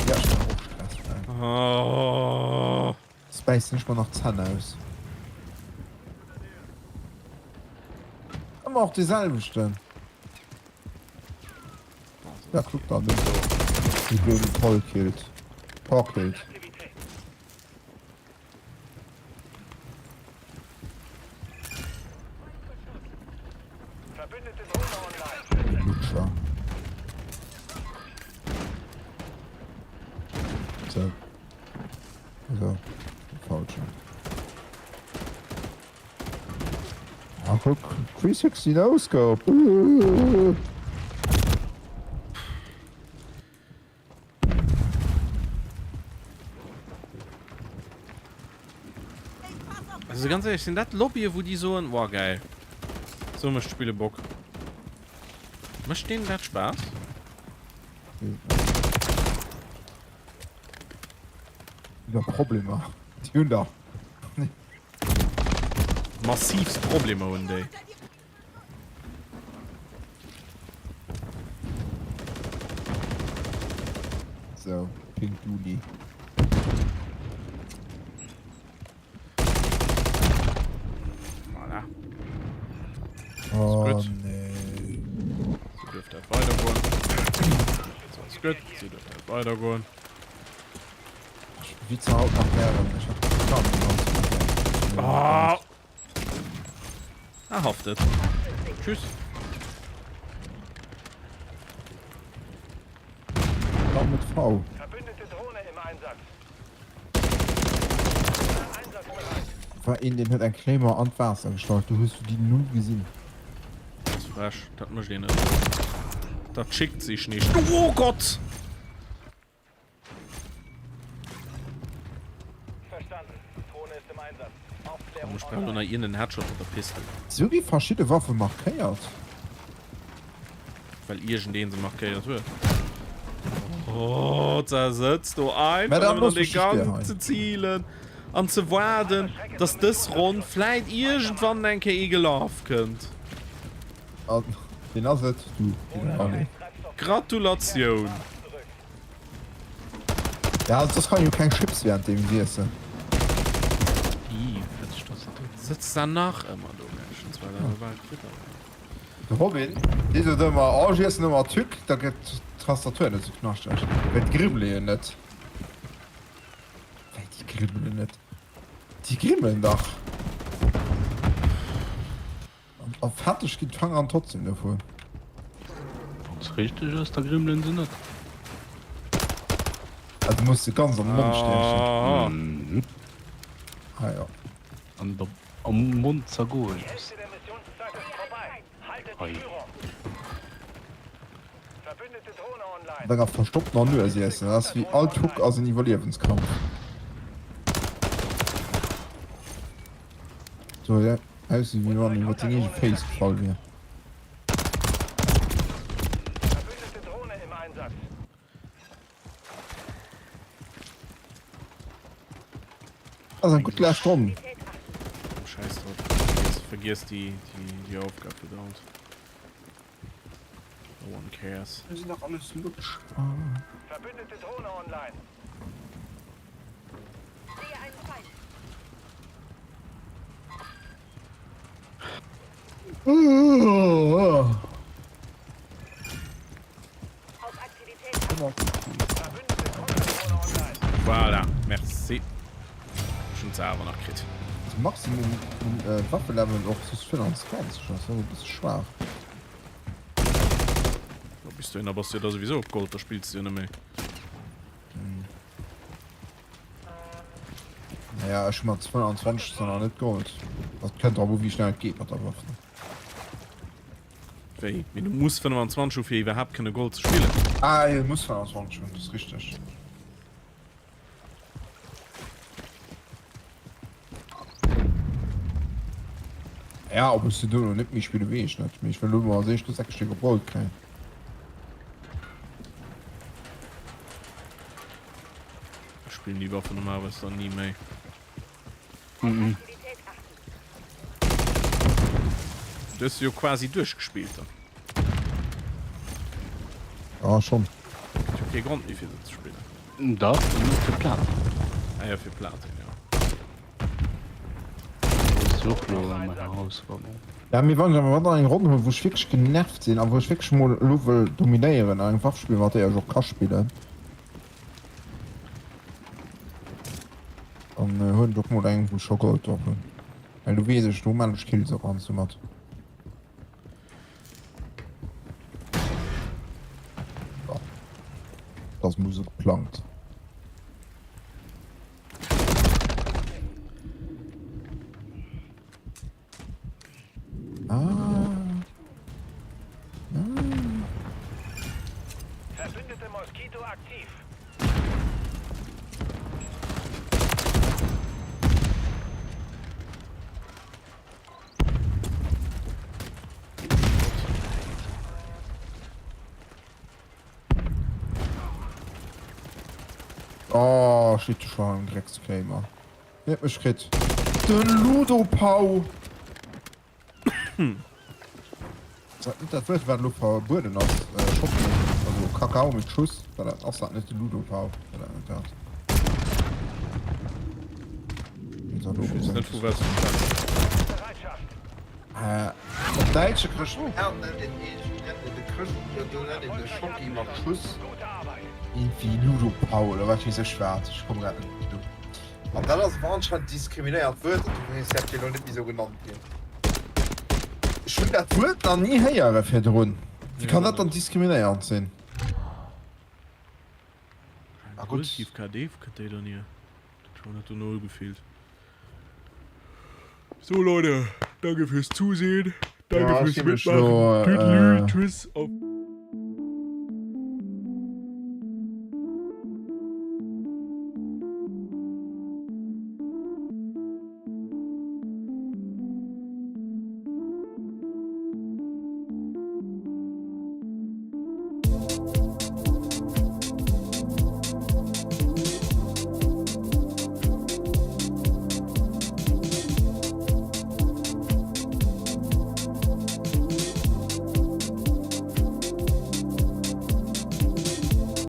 Jo, ech war och stressfräi. Oh. Jetzt bäissen ech mer nach d'Zänn aus. Ëmmer och dee selwechten. Ja, kuck dann den do. Déi blöden Tollkilt. Torkilt. Lutscher. So. Also. falschen. Ah, guck, 360 No Scope. Also ganz ehrlich, sinn dat Lobbye wou déi soen, wow geil, sou mécht Spille Bock. Mécht deenen dat Spaass? Iwwer Problemer. Déi hunn der. Massivst Problemer hunn déi. So, Pink Duli. Voilà. Oh, Gut. nee. So dürft dat weidergoen. So ass gutt. So dürft dat weidergoen. Wéi ze haut nach gären. Ech hat Oh. Ah, hofft et. Tschüss. Auch mit V. Verbündete Drohne im Einsatz. War een deen huet eng Claymore an d'Waasser gestallt, du hues du déi null gesinn. Dat ass frech, dat mécht een net. Dat schickt sich nicht. Oh Gott! Komm, ech brauch lo nach iergendeen Headshot mat der Pistol. Sou gi verschidde Waffe markéiert. Well iergendeen se markéiert huet. Oh, da sëtzt do einfach Mä da nëmmen an looss de mech dech Gang ze zilen an ze waarden, dass dës Ronn vläit iergendwann eng Kéier ee gelaf kënnt. An ween ass et? Du, Allez. Gratulatioun! Ja, soss kann een jo keng Chips während dem iessen. Ih, fetzeg Tastatur. Sëtzt da nach ëmmer do, gell? Ech hunn zwar dat bal kritt, awer. De Robin, dee sot ëmmer, oh ech iessen ëmmer Tück, da gëtt d'Tastatur net sou knaschteg. Well d'grimmele jo net. Wéi déi grimmelen net? Déi grimmelen dach! A fetteg ginn d'Fangeren trotzdem dovun. Wann se richteg ass, da grimmelen se net. Ah, du muss se ganz an den Mond stiechen. Ah. Mhm. Ah jo. An der, am Mond zergoe loossen. Ei. An denger verstopptener Nues iessen, dat ass wéi all Tuck ass en Iwwerliewenskampf. So, ja. Aussi wéi wann iwwer seng eege Féiss gefall wier. Verbündete Drohne im Einsatz. Ass eng gutt lescht Ronn. Scheiß drop. Vergiess, vergiess déi, déi, déi Aufgab fir haut. No one cares. Mir sinn dach alles Lutsch. Verbündete Drohne online. Voilà, merci. Ech hunn se awer nach kritt. De Maximum un Waffelevel och soss 25 ass awer e bësse schwaach. Bis dohinner bass du jo da souwisou op Gold, da spills du jo net méi. Naja, ech hu mat 22 zwar nach net Gold. Dat kënnt drop u wéi schnell et geet mat der Waff. Wéi? Mee du muss 25 hu fir iwwerhaapt kënne Gold ze spillen. Ah jo, du muss 25 hunn, dat ass richteg. Ja, ob ech se duerno net méi spille weess ech net, mee ech wëll elo mol als éischt do 6 Stéck op Gold kréien. Ech spillen déi Waffen normalerweis dann ni méi. Mhm. Du hues se jo quasi duerchgespillt dann. Ah, schon. Ech hu kee Grond méi fir se ze spillen. Dach, fir Platin. Ah ja, fir Platin, jo. Dat ass och elo eng Herausforderung. Ja, mee wann ech awer dann eng Ronn hunn, wou ech wierklech genervt sinn a wou ech wierklech mol elo wëll dominéieren an eng Waff spillen, mat där ech och ka spillen, dann huelen ech och mol eng, wou ech scho Gold drop hunn. Well do weess ech, do maan ech Kills och an soumat. Ja, dat ass mol esou geplangt. Tornado aktiv. Oh, Schlitteschwein, Drecksgamer. Hien huet mech kritt. Den Ludopau! Ass dat net dat Wuert, wat elo verbueden ass? Schocki, also Kakao mit Schuss, war dat, ass dat net de Ludopau? War dat net dat? Ech weess net, vu wat s du schwätz. Op Däitsche Chrëschtdag nennt een de Chrëscht, do nennt een de Schocki mat Schuss iergendwéi Ludopau oder wat weess ech wat, ech komme grad net drop. An dat ass awer anscheinend diskriminéiert Wuert an dofir däerf deen elo net méi esou genannt ginn. Ech hunn dat Wuert nach ni héiere virdrun. Wéi kann dat dann diskriminéierend sinn? Ah gutt. Positiv KD, wou kënnt déi dann hier? Dat schon hat dono gefehlt. So Leute, danke fürs Zusehen, danke Ja, fürs ech gi mech Mitmachen. elo, Tüdelü, tschüss, auf.